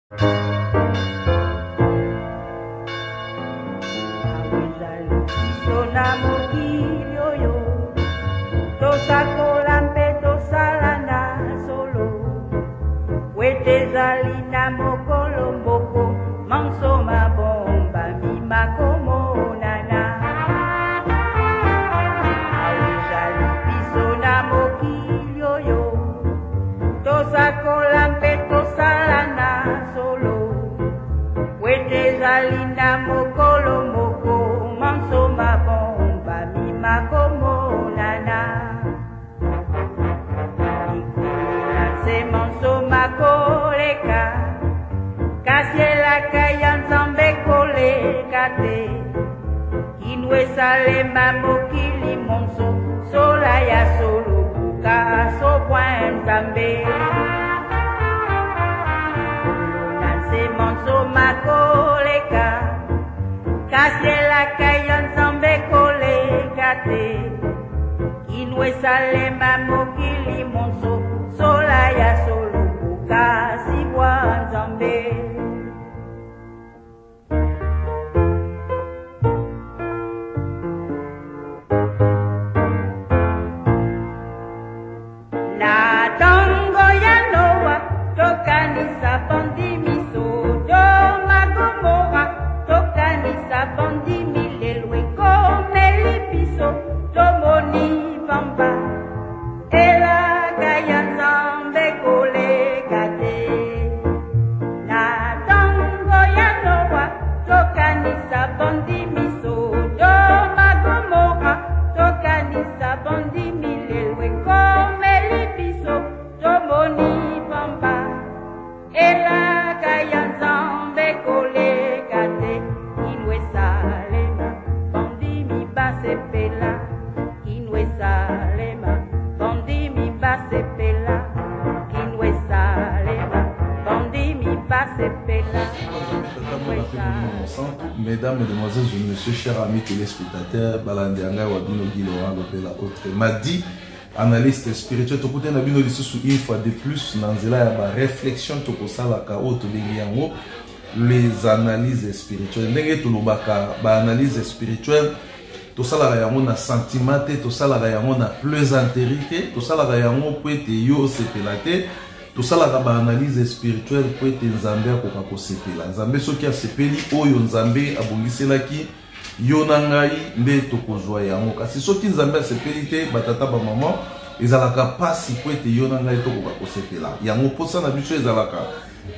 Tosakola mpe tosala na solo wete ezali na mokolo moko manso mabombami makomonana. Awa ezali biso na mokili oyo tosakola mpe tosala na solo wete ezali na mokolo moko manso mabombami makomonana. Likolo na nse manso makoleka, kasi elaka ya Nzambe koleka te. Kino esalema mokili monso, sola ya solo buka sobwa Nzambe. Likolo na nse manso makoleka, kasi elaka ya Nzambe koleka te. Kino esalema mokili monso, sola ya solo buka sibwa Nzambe. Na tango ya Noa, tokanisa bandimi Sodoma Gomora, tokanisa bandimi lelo ekomeli biso, tomoni pamba elaka ya Nzambe koleka te. Na tango ya Noa, tokanisa bandimi Sodoma Gomora, tokanisa bandimi lelo ekomeli biso, tomoni pamba elaka ya Nzambe koleka te. Kino esalema bandimi basepela, kino esalema bandimi basepela, kino esalema bandimi basepela. Mesdames, Mesdemoiselles et Messieurs, chers amis téléspectateurs, balandi ya ngai wa bino Guy Laurent Lopela autrement dit analyste spirituel, tokutani na bino lisusu une fois de plus na nzela ya ba réflexion tokosalaka oyo tobengi yango les analyses spirituelles. Ndenge tolobaka ba analyse spirituelle, tosalaka yango na sentiment te, tosalaka yango na plaisanterie te, tosalaka yango po ete yo osepela te, tosalaka ba analyse spirituelle po ete Nzambe akoka kosepela. Nzambe soki asepeli oyo Nzambe abongiselaki yo na ngai nde tokozwa yango, kasi soki Nzambe asepeli te, batata ba mama, ezalaka pasi po ete yo na ngai tokoka kosepela yango. Posa na biso ezalaka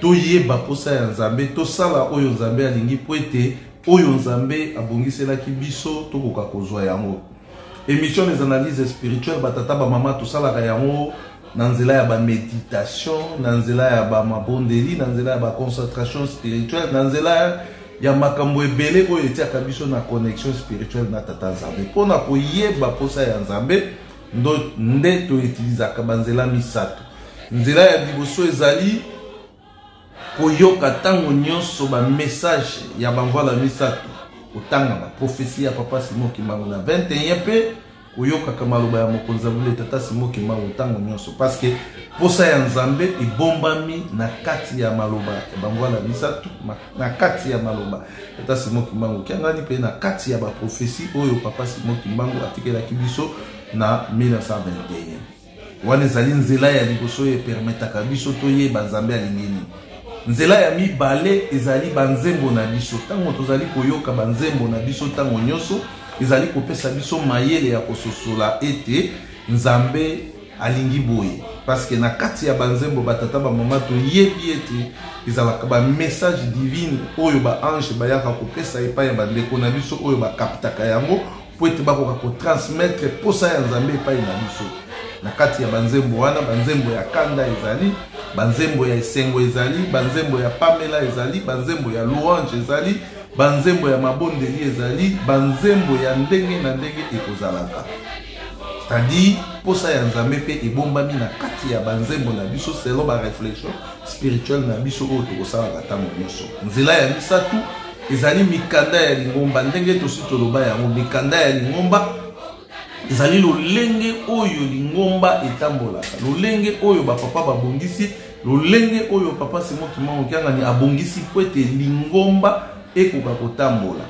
toyeba posa ya Nzambe, tosala oyo Nzambe alingi po ete oyo Nzambe abongiselaki biso tokoka kozwa yango. Émission des analyses spirituelles, batata ba mama, tosalaka yango na nzela ya ba méditation, na nzela ya ba mabondeli, na nzela ya ba concentration spirituelle, na nzela ya makambo ebele oyo etiaka biso na connexion spirituelle na Tata Nzambe. Mpona koyeba posa ya Nzambe nde toutilisaka banzela misato. Nzela ya liboso ezali koyoka ntango nyonso ba message ya bamvala misato, kotanga ba prophétie ya Papa Simon Kimbangu na 21 mpe koyokaka maloba ya mokonzi ya bule Tata Simon Kimbangu ntango nyonso, parce que posa ya Nzambe ebombami na kati ya maloba ya bamvala misato, na kati ya maloba Tata Simon Kimbangu Kiangani mpe na kati ya ba prophétie oyo Papa Simon Kimbangu atikelaki biso na 1921. Wana ezali nzela ya liboso oyo epermetaka biso toyeba Nzambe alingi nini. Nzela ya mibale ezali banzembo na biso. Ntango tozali koyoka banzembo na biso ntango nyonso, ezali kopesa biso mayele ya kososola ete Nzambe alingi boye, parce que na kati ya banzembo, batata bamama, toyebi ete ezalaka ba message divine oyo ba ange bayaka kopesa epai ya bandeko na biso oyo bakaptaka yango po ete bakoka kotransmettre posa ya Nzambe epai na biso. Na kati ya banzembo wana, banzembo ya kanda ezali, banzembo ya esengo ezali, banzembo ya pamela ezali, banzembo ya louange ezali, banzembo ya mabondeli ezali, banzembo ya ndenge na ndenge ekozalaka. C'est-à-dire posa ya Nzambe mpe ebombami na kati ya banzembo na biso selon ba réflexion spirituelle na biso oyo tokosalaka ntango nyonso. Nzela ya misato ezali mikanda ya lingomba. Ndenge tosi toloba yango, mikanda ya lingomba ezali lolenge oyo lingomba etambolaka, lolenge oyo bapapa babongisi Lolenge oyo Papa Simon Kimbangu Kiangani abongisi mpo ete lingomba ekoka kotambola.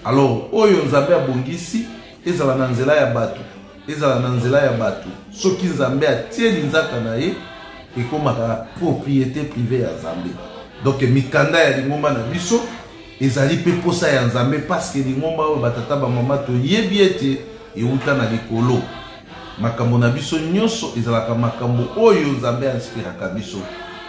Alors oyo Nzambe abongisi ezala na nzela ya bato, ezala na nzela ya bato, soki Nzambe atie linzaka na ye, ekomaka propriété privée ya Nzambe. Donc mikanda ya lingomba na biso ezali mpe posa ya Nzambe, parce que lingomba oyo batata bamama toyebi ete euta na likolo. Makambo na biso nyonso ezalaka makambo oyo Nzambe ainspiraka biso.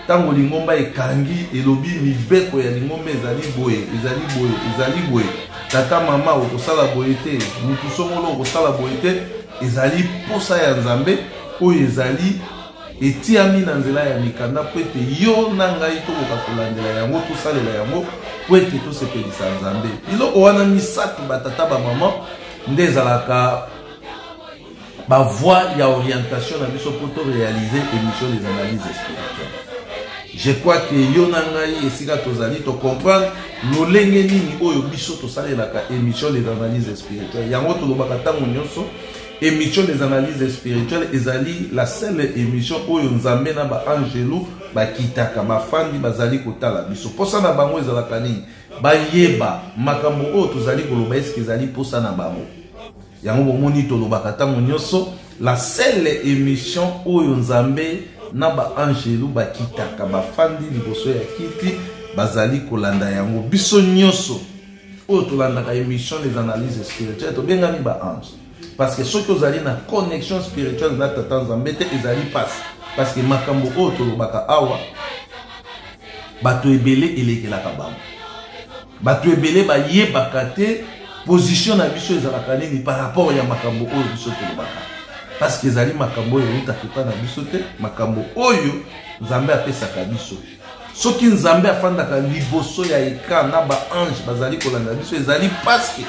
Ntango lingomba ekangi, elobi mibeko ya lingomba ezali boye, ezali boye, ezali boye, tata mama okosala boye te, mutu songolo okosala boye te, ezali posa ya Nzambe oyo ezali etiami na nzela ya mikanda mpo ete yo na ngai tokoka kolandela yango, tosalela yango mpo ete tosepelisa Nzambe. Biloko wana misato, batata bamama, nde ezalaka ba voie ya orientation na biso mpo to réaliser émission des analyses spirituelles. Je crois que yo na ngai esika tozali to comprendre lolenge nini oyo biso tosalelaka émission des analyses spirituelles. Yango tolobaka ntango nyonso, émission des analyses spirituelles ezali la seule émission oyo Nzambe na ba angelu bakitaka, bafandi, bazali kotala biso. Posa na bango ezalaka nini? Bayeba makambo oyo tozali koloba, eske ezali posa na bango. Yango bomoni tolobaka ntango nyonso, la seule émission oyo Nzambe na ba angelu bakitaka, bafandi liboso ya kiti, bazali kolanda yango. Biso nyonso oyo tolandaka émission des analyses spirituelles tobengami ba ange, parce que soki ozali na connexion spirituelle na tata Nzambe te, ezali pasi, parce que makambo oyo tolobaka awa bato ebele elekelaka bango, bato ebele bayebaka te position na biso ezalaka nini par rapport ya makambo oyo biso tolobaka, parce que ezali makambo oyo eutaka epai na biso te, makambo oyo Nzambe apesaka biso. Soki Nzambe afandaka liboso ya écran na ba ange bazali kolanda biso, ezali parce que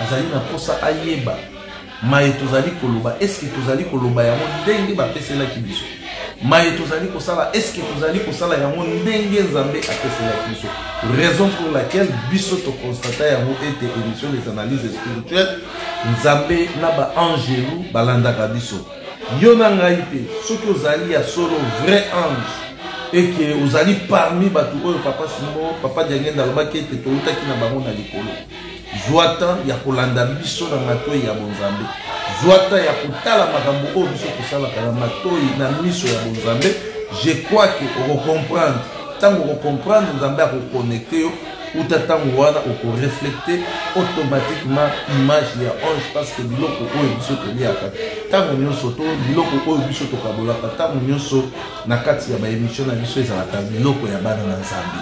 azali na posa ayeba maye tozali koloba, eske tozali koloba yango ndenge bapeselaki biso, maye tozali kosala, eske tozali kosala yango ndenge Nzambe apeselaki biso. Raison pour laquelle biso toconstata yango ete émission des analyses spirituelles, Nzambe na ba angelu balandaka biso. Yo na ngai mpe, soki ozali ya solo vrai ange, eke ozali parmi bato oyo Papa Simon, Papa Diangenda alobaki ete toutaki na bango na likolo, zwa temps ya kolanda biso na matoi ya bonzambe, zwa temps ya kotala makambo oyo biso tosalaka na matoi na miso ya bonzambe. Je crois que okocomprendre. Ntango okocomprendre, Nzambe akoconnecte yo. Uta ntango wana okoreflecte automatiquement image ya ange, parce que biloko oyo biso toliaka ntango nyonso to biloko oyo biso tokabolaka ntango nyonso na kati ya baémission na biso ezalaka biloko ya bana na Nzambe.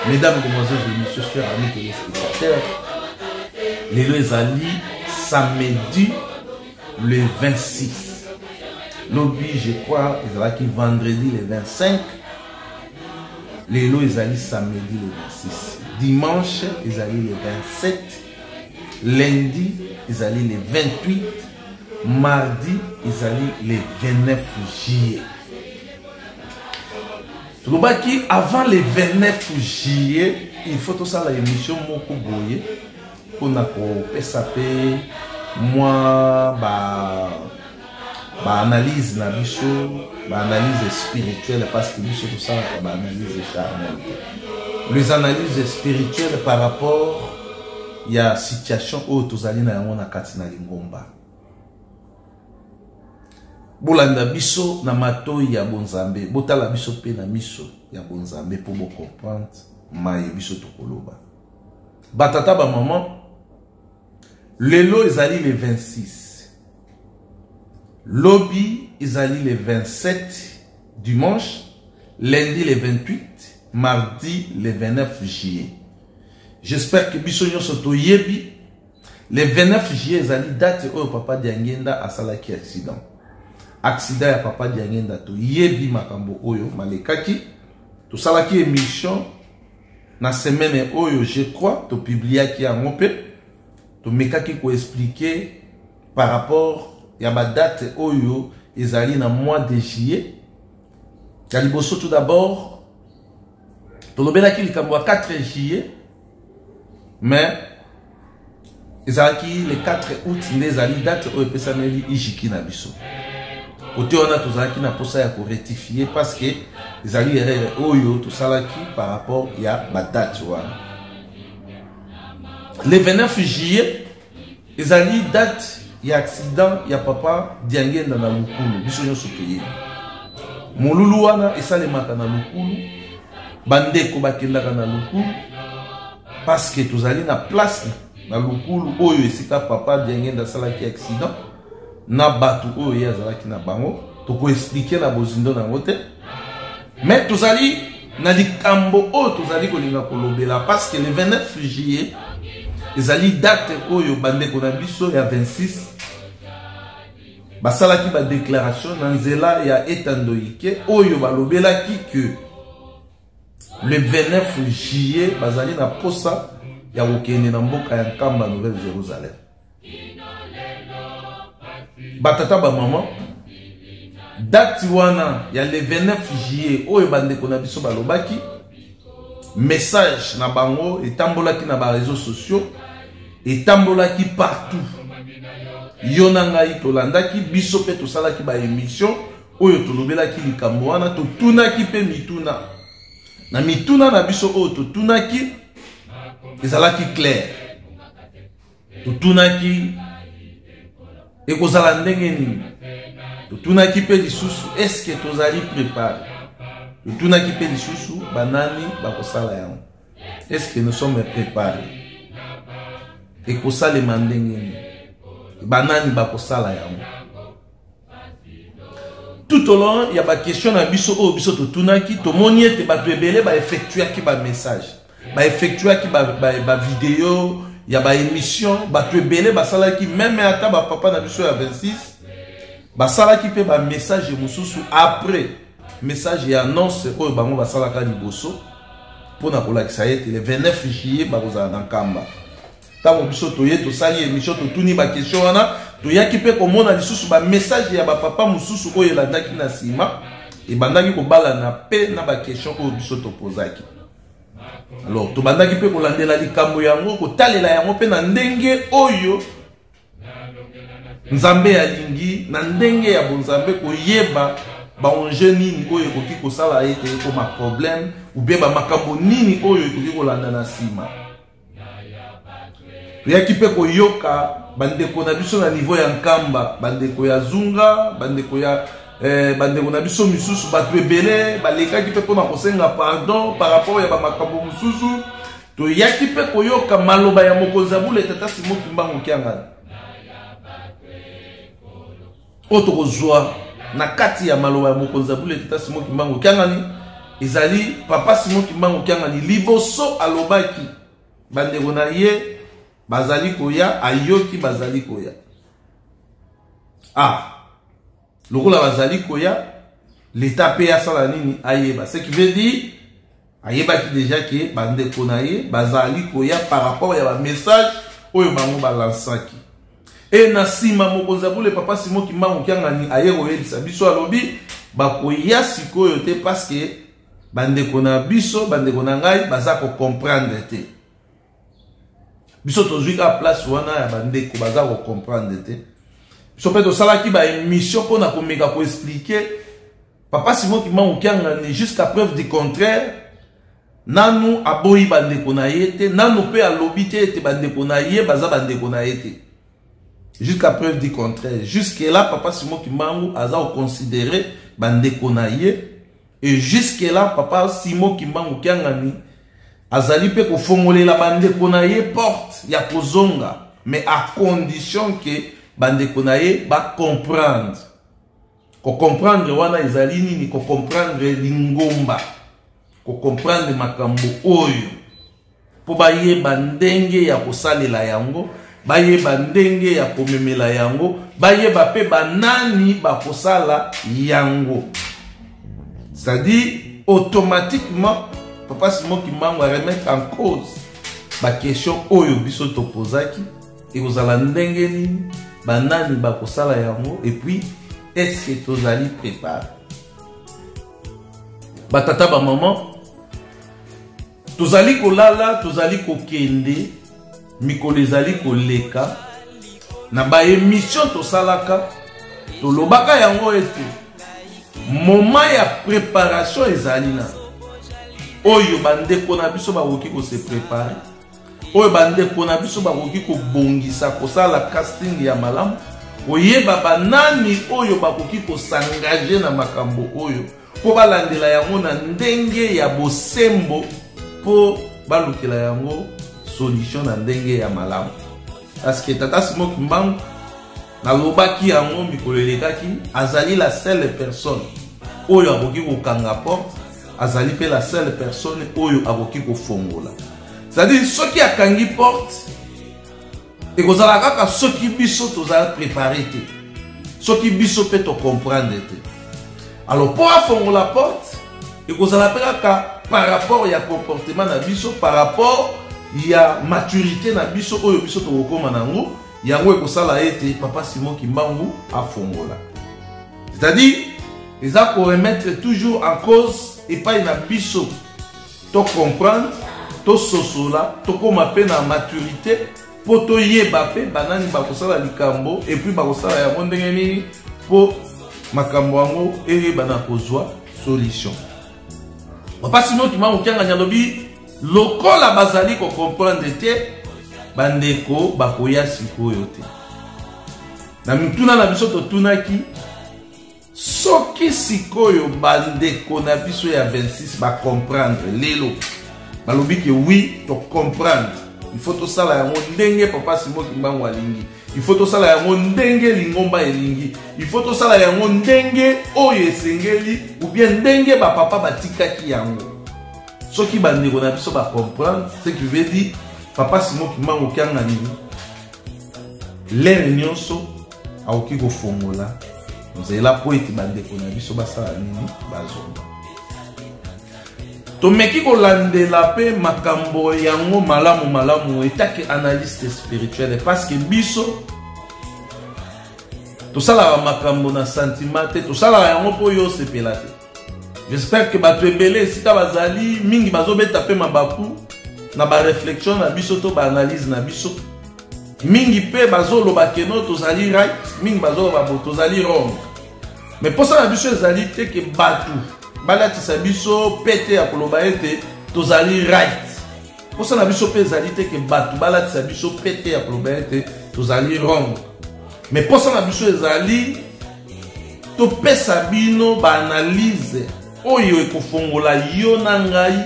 Mesdames, demoiselles et messieurs, chers amis téléspectateurs, lelo ezali samedi le 26, lobi je crois ezalaki vendredi le 25, lelo ezali samedi le 26, dimanche ezali le 27, lundi ezali le 28, mardi ezali le 29 juillet. Tolobaki avant le 29 juillet il faut tosala émission moko boye mpona kopesa mpe mwa baanalyse na biso, baanalyse spirituelle, parce que biso tosalaka baanalyse charnelle te, les analyses spirituelles par rapport ya situation oyo tozali na yango na kati na lingomba. Bolanda biso na matoi ya bonzambe, botala biso mpe na miso ya bonzambe mpo bocomprendre maye biso tokoloba. Batata bamama, lelo ezali le 26, lobi ezali le 27 dimanche, lundi le 28, mardi le 29 juillet. J'espère que biso nyonso toyebi le 29 juillet ezali date oyo Papa Diangenda asalaki accident. Accident ya Papa Diangenda, toyebi makambo oyo malekaki. Tosalaki émission na semaine oyo, je crois topubliaki yango mpe tomekaki koexpliquer par rapport ya badate oyo ezali na mois de juillet. Ya liboso, tout d'abord tolobelaki likambo ya 4 juillet, mais ezalaki le 4 août nde ezali date oyo epesameli ijiki na biso. Kote wana tozalaki na posa ya korectifie parce que ezali erreur oyo tosalaki par rapport ya badate wana. Le 29 juillet ezali date ya accident ya papa Diangenda na Lukulu. Biso nyonso toyebi molulu wana esalemaka na Lukulu, bandeko bakendaka na Lukulu parce que tozali na place na Lukulu oyo esika papa Diangenda asalaki accident na bato oyo ye azalaki na bango. Tokoexplike na bozindo na yango te, mais tozali na likambo oyo tozali kolinga kolobela parce que le 29 juillet ezali date oyo bandeko na biso ya 26 basalaki badéclaration na nzela ya etando ike oyo balobelaki que le 29 juillet bazali na posa ya kokende na mboka ya Nkamba, Nouvelle Jérusalem. Batata, bamama, date wana ya le 29 juillet oyo bandeko na biso balobaki, message na bango etambolaki na bareseau sociaux, etambolaki partout. Yo na ngai tolandaki, biso mpe tosalaki baémission oyo tolobelaki likambo wana, totunaki mpe mituna. Na mituna na biso oyo totunaki ezalaki clair. Totunaki ekozala ndenge nini, totunaki mpe lisusu eske tozali préparé, totunaki mpe lisusu banani bakosala yango, est-ce que nous sommes préparés, ekosalema ndenge nini, banani bakosala yango. Tout au long ya baquestion na biso oyo biso totunaki, tomoni ete bato ebele baeffectuaki bamessage, baeffectuaki bavideo ba, ba ya baémission. Bato ebele basalaki, meme ata bapapa na biso ya 26 basalaki mpe bamessage mosusu après message ya annonce oyo bango basalaka liboso mpona kolakisa ete le 29 juillet bakozala na Nkamba. Ntango biso toye tosali émission, totuni baquestion wana, toyaki mpe komona lisusu bamessage ya bapapa mosusu oyo elandaki na nsima, ebandaki kobalana mpe na baquestion oyo biso topozaki. Alors tobandaki mpe kolandela likambo yango, kotalela yango mpe na ndenge oyo Nzambe alingi, na ndenge ya bonzambe, koyeba baenjeu nini oyo ekoki kosala ete ekoma problème ou bien bamakambo nini oyo ekoki kolanda na nsima. Toyaki mpe koyoka bandeko na biso na niveau ya Nkamba, bandeko ya Zunga, bandeko ya bandeko na biso misusu, bato ebele balekaki mpe mpona kosenga pardon par rapport ya bamakambo mosusu. Toyaki mpe koyoka maloba ya mokonzi ya bule, tata Simo Kimbangu Kiangani, oyo tokozwa na kati ya maloba ya mokonzi ya bule, tata Simo Kimbangu Kiangani. Ezali papa Simo Kimbangu Kiangani liboso alobaki bandeko na ye bazali koya, ayoki bazali koya. Ah, lokola bazali koya, leta mpe asala nini? Ayeba. Ce qui veut dire ayebaki déjà ke bandeko na ye bazali koya par rapport ya bamessage oyo bango balansaki. E na nsima mokonzi ya bule, papa Simo Kimbangu Kiangani, aye koyebisa biso, alobi bakoya sikoyo te parce que bandeko na biso, bandeko na ngai baza kocomprendre te. Biso tozwi kaka place wana ya bandeko baza kocomprendre te. Biso mpe tosalaki baémission mpona komeka koexplike. Papa Simon Kimbangu Kiangani, jusqu'à preuve du contraire, nanu aboyi bandeko na ye te, nanu mpe alobi te ete bandeko na ye baza bandeko na ye te. Jusqu'à preuve du contraire, jusque là papa Simon Kimbangu aza koconsidere bandeko na ye, et jusque là papa Simon Kimbangu Kiangani azali mpe kofongolela bandeko na ye porte ya kozonga, mais à condition ke bandeko na ye bacomprendre. Kocomprendre wana ezali nini? Kocomprendre lingomba, kocomprendre makambo oyo mpo bayeba ndenge ya kosalela yango, bayeba ndenge ya komemela yango, bayeba mpe banani bakosala yango. C'est-à-dire automatiquement papa Simon Kimbangu aremettre en cause baquestion oyo biso topozaki: ekozala ndenge nini, banani bakosala yango, et puis est-ce que tozali préparé? Batata, bamama, tozali kolala, tozali kokende, mikolo ezali koleka. Na baémission tosalaka, Tolobaka yango ete moment ya préparation ezali na oyo bandeko na biso bakoki kose préparer, oyo bandeko na biso bakoki kobongisa, kosala casting ya malamu, koyeba banani oyo bakoki kosengage na makambo oyo mpo balandela yango na ndenge ya bosembo, mpo balukela yango solution na ndenge ya malamu. Parce que tata Simon Kimbangu, nalobaki yango mikolo elekaki, azali la seule personne oyo akoki kokanga porte, azali mpe la seule personne oyo akoki kofongola. C'est-à-dire, soki akangi porte, ekozala kaka soki biso tozala préparé te, soki biso mpe tocomprendre te. Alors, mpo afongola porte, ekozala mpe kaka par rapport ya comportement na biso, par rapport ya maturité na biso oyo biso tokokóma nango. Yango ekosala ete papa Simon Kimbangu afongola. C'est-à-dire, eza koremettre toujours en cause epai na biso tocomprendre, tososola, tokóma mpe na maturité mpo toyeba mpe banani bakosala likambo et puis bakosala yango ndenge nini, mpo makambo yango eyebana kozwa solution. Papa Simon Kimbangu Kiangani alobi, lokola bazali kocomprendre te, bandeko bakoya sikoyo te. Na mituna na biso totunaki, soki sikoyo bandeko na biso ya 26 bacomprendre lelo, balobi ke oui, tocomprendre, il faut tosala yango ndenge papa Simon Kimbangu alingi, il faut tosala yango ndenge lingomba elingi, il faut tosala yango ndenge oyo esengeli, ou bien ndenge bapapa batikaki yango. Soki bandeko na biso bacomprendre, ce qui veut dire papa Simon Kimbangu Kiangani lere nyonso akoki kofongola nzela mpo ete bandeko na biso basala nini? Bazonga. Tomeki kolandela mpe makambo yango malamu malamu etake analyste spirituel, parce que biso tosalaka makambo na sentiment te, tosalaka yango mpo yo osepela te. J'espère que bato ebele esika bazali mingi bazobeta mpe mabaku na baréflexion na biso to baanalyse na biso. Mingi mpe bazoloba ke non, tozali right, mingi bazoloba bo tozali wrong. Mais mposa na biso ezali te ke bato balatisa biso pete ya koloba ete tozali right. Mposa na biso mpe ezali te ke bato balatisa biso pete ya koloba ete tozali wrong. Mais mposa na biso ezali topesa bino baanalyse oyo ekofongola yo na ngai,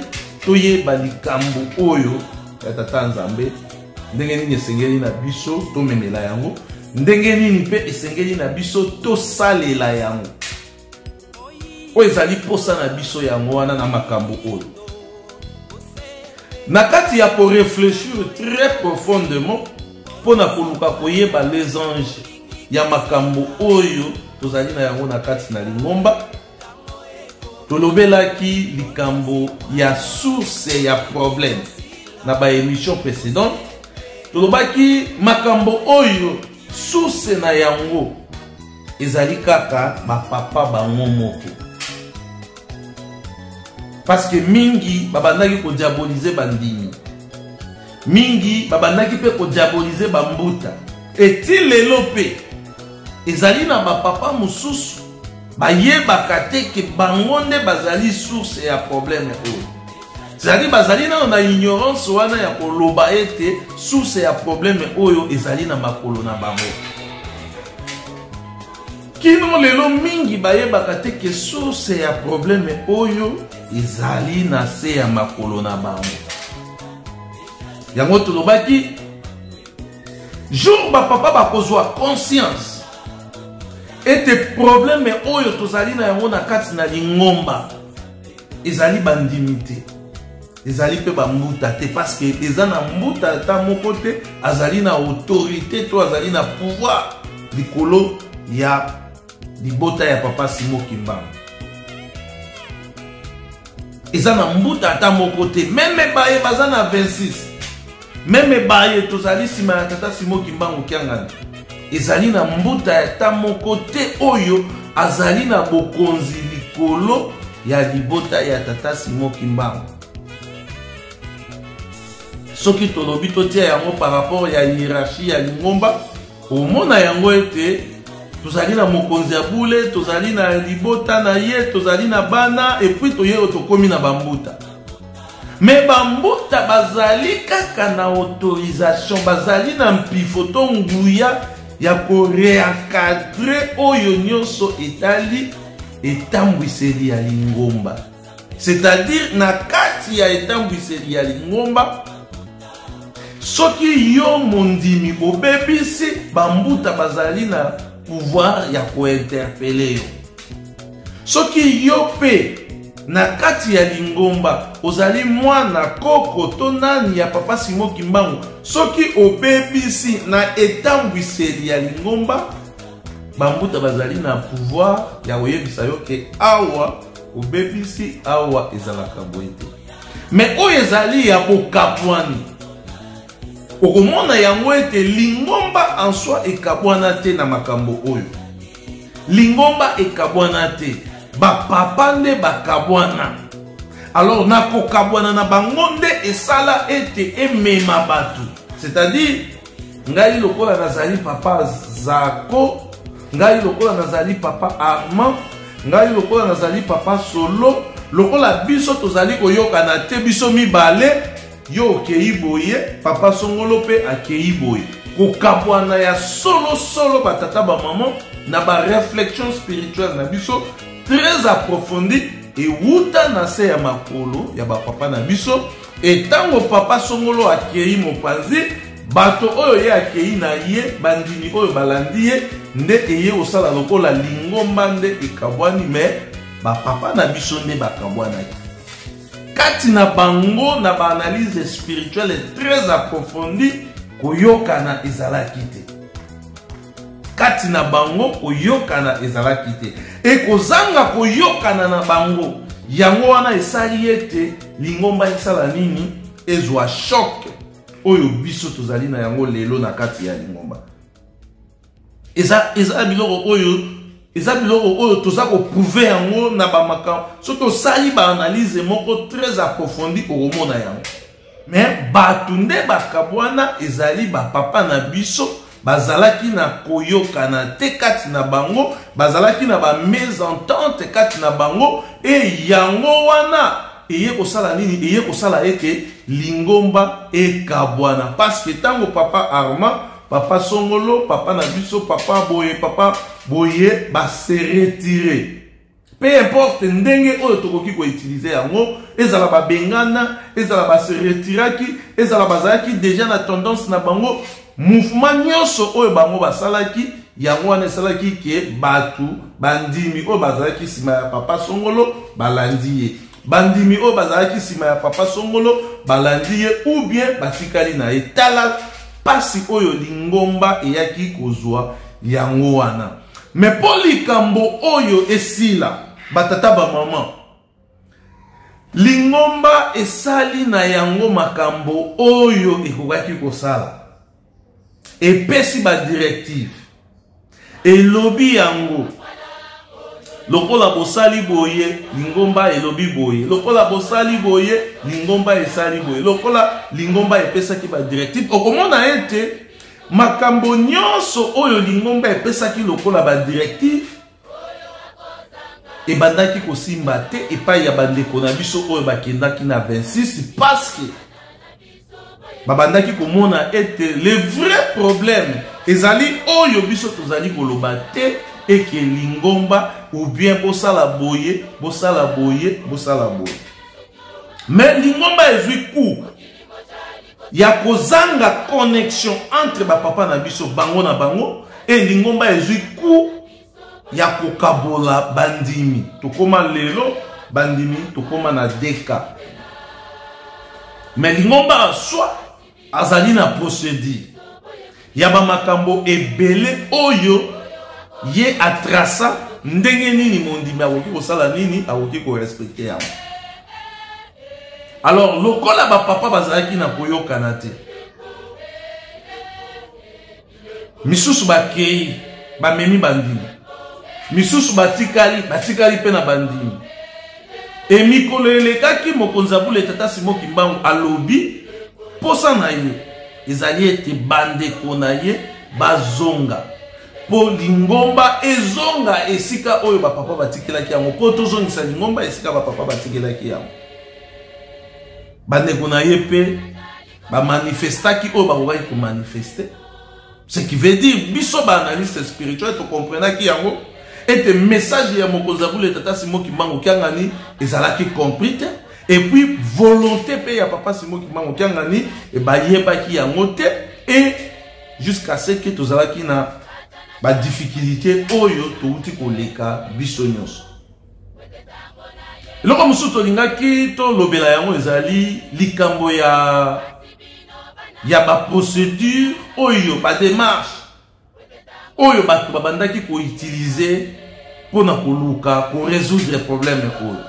toyeba likambo oyo ya tata Nzambe, ndenge nini esengeli na biso tomemela yango, ndenge nini mpe esengeli na biso tosalela yango. Oyo ezali mposa na biso yango wana. Na makambo oyo, na kati ya korefléchir très profondément mpo na koluka koyeba les enjeux ya makambo oyo tozali na yango na kati na lingomba, tolobelaki likambo ya source ya problème na baémission précédente. Tolobaki makambo oyo, source na yango ezali kaka bapapa bango moko, parce que mingi babandaki kodiaboliser bandimi, mingi babandaki mpe kodiaboliser bambuta. Eti lelo mpe ezali na bapapa mosusu bayebaka te ke bango nde bazali source ya problème oyo. C'est-à-dire, bazali nano na ignorance wana ya koloba ete source ya problème oyo ezali na makolo na bango. Kino lelo mingi bayebaka te ke source ya problème oyo ezali na se ya makolo na bango. Yango tolobaki, jour bapapa bakozwa conscience ete problème oyo tozali na yango na kati na lingomba ezali bandimi te, ezali mpe bambuta te, parce que eza na mbuta ata moko te azali na autorité to azali na pouvoir likolo ya libota ya papa Simo Kimbangu. Eza na mbuta ata moko te. Même baye baza na 26, même baye tozali nsima ya tata Simo Kimbangu Kiangani, ezali na mbuta ata moko te oyo azali na bokonzi likolo ya libota ya tata Simo Kimbangu. Soki tolobi totia yango par rapport ya hiérarchie ya lingomba, omona yango ete Tozali na mokonzi ya bule, tozali na libota na ye, tozali na bana, et puis toye oyo tokomi na bambuta. Mais bambuta bazali kaka na autorisation, bazali na mpifo to nguya ya koreencadre oyo nyonso etali etambwiseli ya lingomba. C'est-à-dire na kati ya etambwiseli ya lingomba, soki yo mondimi obebisi, bambuta bazali na pouvoir ya kointerpele yo. Soki yo mpe na kati ya lingomba ozali mwana koko to nani ya papa Simon Kimbangu, soki obebisi na etambwiseli ya lingomba, bambuta bazali na pouvoir ya koyebisa yo ke awa obebisi, awa ezalaka boye te. Me oyo ezali ya bokabwani, okomona yango ete lingomba en soi ekabwana te na makambo oyo. Lingomba ekabwana te, bapapa nde bakabwana. Alors na kokabwana na bango nde esala ete emema bato. C'est-à-dire ngai lokola nazali papa Zako, ngai lokola nazali papa Armand, ngai lokola nazali papa Solo, lokola biso tozali koyokana te biso mibale, yo okei boye, papa Songolo mpe akei boye. Kokabwana ya solo solo batata ba mama na ba réflexion spirituelle na biso très approfondie ewuta na se ya makolo ya bapapa na biso. Etango papa Songolo akei mopanzi, bato oyo ye akei na ye, bandimi oyo balandi ye nde eye kosala lokola lingomba nde ekabwani. Me bapapa na biso nde bakabwanaki kati na bango na baanalyse spirituelle très approfondie. Koyokana ezalaki te kati na bango, koyokana ezalaki te. Ekozanga koyokana na bango yango wana esali ete lingomba esala nini? Ezwa choc oyo biso tozali na yango lelo na kati ya lingomba. Eza biloko oyo, eza biloko oyo toza koprouve yango na bamakambo. Soki osali baanalyse moko très approfondi, okomona yango. Me bato nde bakabwana ezali bapapa na biso, bazalaki na koyokana te kati na bango, bazalaki na bamésentente kati na bango. E yango wana eye kosala nini? Eye kosala ete lingomba ekabwana. Parce que ntango papa Armand, papa Songolo, papa na biso, papa boye, papa boye, base retire, peu importe ndenge oyo tokoki koutilize yango, ezala babengana, ezala base retiraki, ezala bazalaki deja na tendance na bango, mouvement nyonso oyo bango basalaki, yango wana esalaki ke bato bandimi oyo bazalaki nsima ya papa Songolo balandi ye, bandimi oyo bazalaki nsima ya papa Songolo balandi ye ou bien batikali na ye. Tala pasi oyo lingomba eyaki kozwa yango wana. Me mpo likambo oyo esila, batata bamama, lingomba esali na yango makambo oyo ekokaki kosala, epesi badirective, elobi yango lokola bosali boye, lingomba elobi boye, lokola bosali boye, lingomba esali boye. Lokola lingomba epesaki badirective, okomona ete makambo nyonso oyo lingomba epesaki lokola badirective ebandaki kosimba te epai ya bandeko na biso oyo bakendaki na 26, parce que babandaki komona ete le vrai problème ezali oyo biso tozali koloba te, eke lingomba ou bien bosala boye, bosala boye, bosala boye. Mais lingomba ezwi coup ya kozanga connexion entre bapapa na biso bango na bango, e lingomba ezwi coup ya kokabola bandimi. Tokóma lelo bandimi tokóma na deka. Mais lingomba soi azali na procédure ya bamakambo ebele oyo ye atrasa ndenge nini mondimi akoki kosala nini, akoki korespecte yango. Alors lokola bapapa bazalaki na koyokana te, misusu bakei bamemi bandimi, misusu batikali, batikali mpe na bandimi. E mikolo elekaki, mokonzi ya bule tata Simon Kimbangu alobi posa na ye ezali ete bandeko na ye bazonga. mpo lingomba ezonga esika oyo bapapa batikelaki yango, mpo tozongisa lingomba esika bapapa batikelaki yango. Bandeko na ye mpe bamanifestaki oyo bakokaki komanifeste, ce qui veut dire biso baanalyste spirituel tokomprenaki yango ete message ya mokonzi ya bule Tata Simo Kimbangu Kiangani ezalaki compris te, et puis volonté mpe ya Papa Simo Kimbangu Kiangani bayebaki yango te, et jusqu'à ce que tozalaki na badifficulté oyo touti koleka biso nyonso. Eloko mosusu tolingaki tolobela yango ezali likambo ya baprocédure oyo, badémarche oyo bato babandaki koutilize mpona koluka korésoudre problème oyo.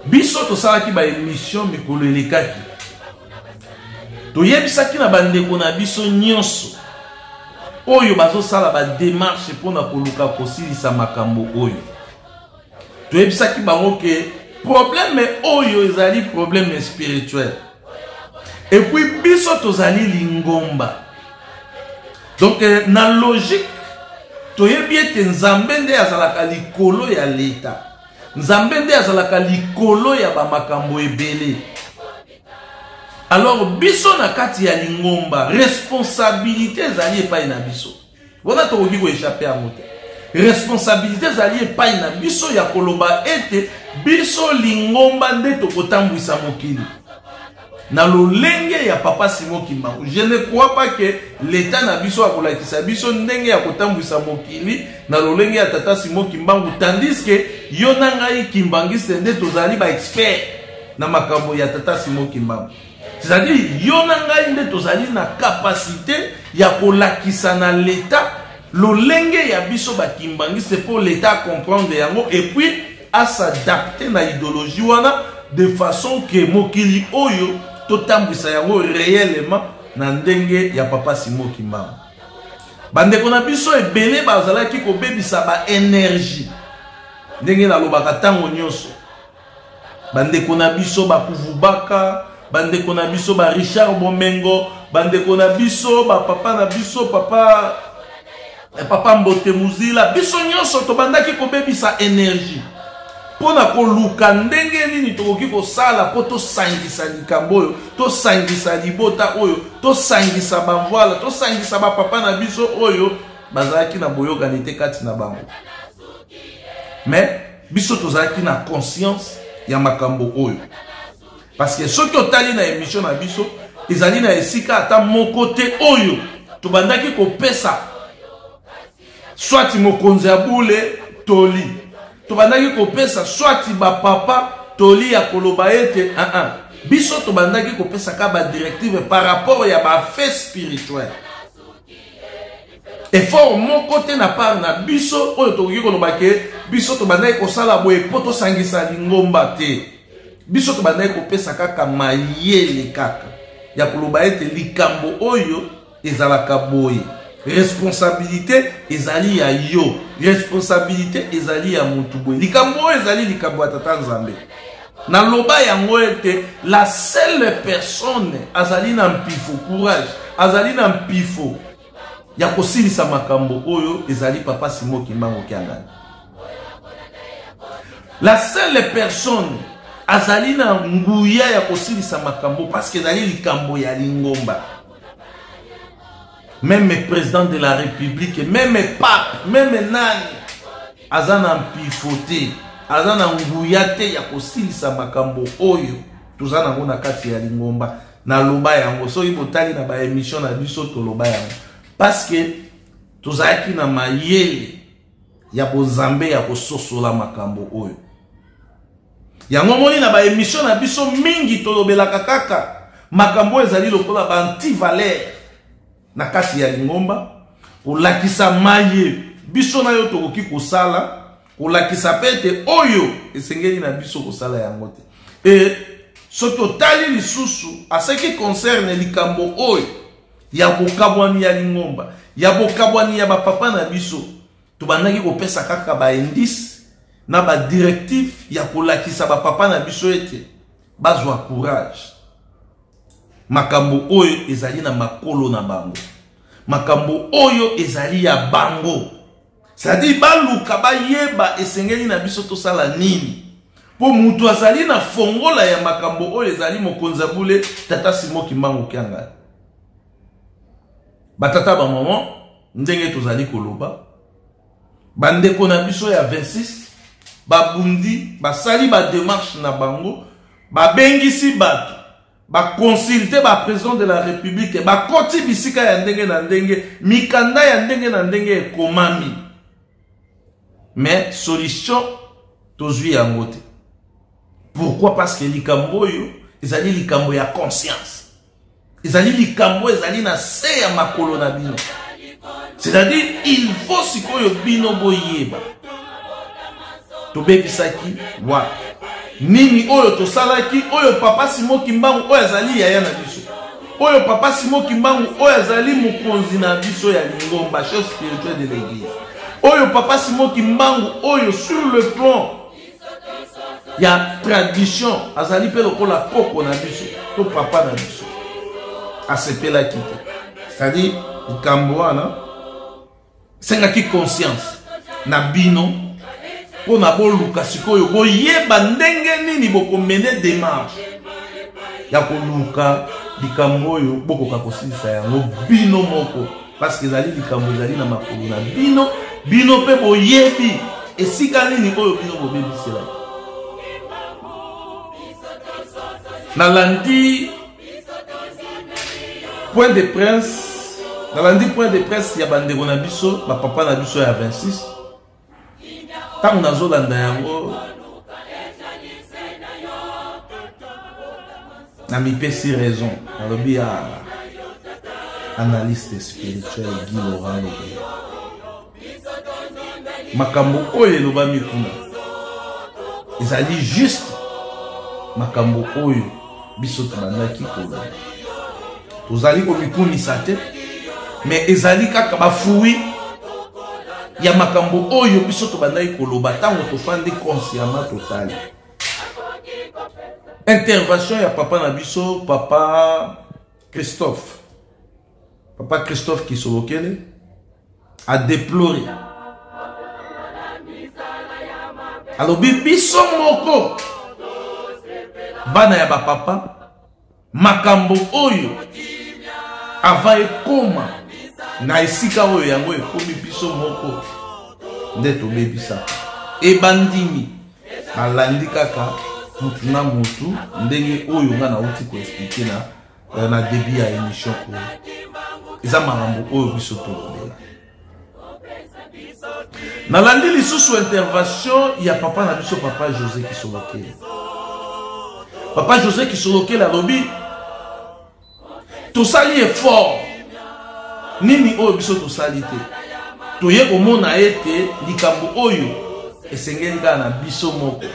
Biso tosalaki baémission mikolo elekaki, toyebisaki na bandeko na biso nyonso oyo bazosala badémarche mpona koluka kosilisa makambo oyo, toyebisaki bango ke problème oyo ezali problème spirituel, et puis biso tozali lingomba. Donc na logique toyebi ete Nzambe nde azalaka likolo ya leta, Nzambe nde azalaka likolo ya bamakambo ebele. Alors biso na kati ya lingomba, responsabilité ezali epai na biso wana, tokoki koéchapper yango te. Responsabilité ezali epai na biso ya koloba ete biso lingomba nde tokotambwisa mokili na lolenge ya Papa Simo Kimbangu. Je ne crois pas que l'état na biso akolakisa biso ndenge ya kotambwisa mokili na lolenge ya Tata Simo Kimbangu, tandis que yo na ngai kimbangiste nde tozali baexpert na makambo ya Tata Simo Kimbangu. C'est-à-dire yo na ngai nde tozali na capacité ya kolakisa na l'état lolenge ya biso bakimbangiste, mpo l'état comprendre yango et puis as'adapte na idéologie wana, de façon ke mokili oyo totambwisa yango réellement na ndenge ya Papa Simo Kimbangu. Bandeko na biso ebele bazalaki kobebisa baénergie. Ndenge nalobaka ntango nyonso, bandeko na biso bakuvubaka, bandeko na biso ba Richard Bomengo, bandeko na biso bapapa na biso, papa Mbote Muzila, biso nyonso tobandaki kobebisa énergie mpo na koluka ndenge nini tokoki kosala mpo tosangisa likambo oyo, tosangisa libota oyo, tosangisa bamvwala, tosangisa bapapa na biso oyo bazalaki na boyokani te kati na bango. Mais biso tozalaki na conscience ya makambo oyo, parce que soki otali na émission na biso, ezali na esika ata moko te oyo tobandaki kopesa swati mokonzi ya bule toli, tobandaki kopesa swati bapapa toli ya koloba ete uh -uh. Biso tobandaki kopesaka badirective par rapport ya bafaits spirituel. Effort moko te na part na biso oyo tokoki koloba ke biso tobandaki kosala boye mpo tosangisa lingomba te. Biso tobandaki kopesa kaka mayele kaka ya koloba ete likambo oyo ezalaka boye, responsabilité ezali ya yo, responsabilité ezali ya motu boye, likambo oyo ezali likambo ya Tata Nzambe. Naloba yango ete la seule personne azali na mpifo, courage, azali na mpifo ya kosilisa makambo oyo ezali Papa Simo Kimbangu Kiangani. La seule personne azali na nguya ya kosilisa makambo, parce que ezali likambo ya lingomba. Même président de la République, même pape, même nani, aza na mpifo te, aza na nguya te ya kosilisa makambo oyo toza nango na kati ya lingomba. Naloba yango, soki botali na baémission na biso, toloba yango parce que tozalaki na mayele ya bozambe ya kososola makambo oyo. Yango moni na baémission na biso mingi tolobelaka kaka makambo oyo ezali lokola baantivaleur na kati ya lingomba, kolakisa maye biso na yo tokoki kosala, kolakisa mpe ete oyo esengeli na biso kosala yango te. E soki otali lisusu, à ce qui concerne likambo oyo ya bokabwani ya lingomba, ya bokabwani ya bapapa na biso, tobandaki kopesa kaka baindice na badirective ya kolakisa bapapa na biso ete bazwa courage, makambo oyo ezali na makolo na bango. Makambo oyo ezali ya bango. C'est-à-dire baluka bayeba esengeli na biso tosala nini. Mpo moto azali na fongola ya makambo oyo ezali mokonzi ya bule tata Simon Kimbangu Kiangani. Batata ba maman ndenge tozali koloba bandeko na biso ya 26 babundi basali ba démarche na bango babengisi bato baconsulte ba président de la République, bakoti bisika ya ndenge na ndenge, mikanda ya ndenge na ndenge ekomami, mais solution tozwi yango te. Pourquoi? Parce que likambo oyo ezali likambo ya conscience, ezali likambo ezali na se ya makolo na bino. C'est-à-dire il faut sikoyo bino boyeba tobebisaki wapi, nini oyo tosalaki, oyo papa Simon Kimbangu oyo azali yaya na biso, oyo papa Simon Kimbangu oyo azali mokonzi na biso ya lingomba, chef spirituel de l'église, oyo papa Simon Kimbangu oyo sur le plan ya tradition azali mpe lokola koko na biso to papa na biso, asepelaki te. C'est-à-dire likambo wana esengaki conscience na bino mpo na boluka sikoyo boyeba ndenge nini bokomene démarche ya koluka likambo oyo bokoka kosilisa yango bino moko, parce que ezali likambo ezali na makolo na bino. Bino mpe boyebi esika nini oyo bino bobebiselaki. Nalandi point de presse, nalandi point de presse ya bandeko na biso, bapapa na biso ya 26. Ntango nazolanda yango, namipesi raison, nalobi ya analyste spirituel Guy Laurent Lobela, makambo oyo elobami kuna ezali juste makambo oyo biso tobandaki koloba. Tozali komikumisa te, mais ezali kaka bafruit ya makambo oyo biso tobandaki koloba. Ntango tofandi consciemment, totali intervention ya papa na biso, papa Christophe, papa Christophe Kisolokele a déploré, alobi biso moko bana ya bapapa, makambo oyo avant ekoma na esika oyo yango ekomi, biso moko nde tobebisaka. Ebandimi balandi kaka mutu na mutu ndenge oyo nga nauti koexpliquer na début ya émission oyo. Eza makambo oyo biso tolobela. Nalandi lisusu intervention ya papa na biso, papa José Kisolokele. Papa José Kisolokele alobi tosali effort nini oyo biso tosali te, toye komona ete likambo oyo esengeli kaka na biso moko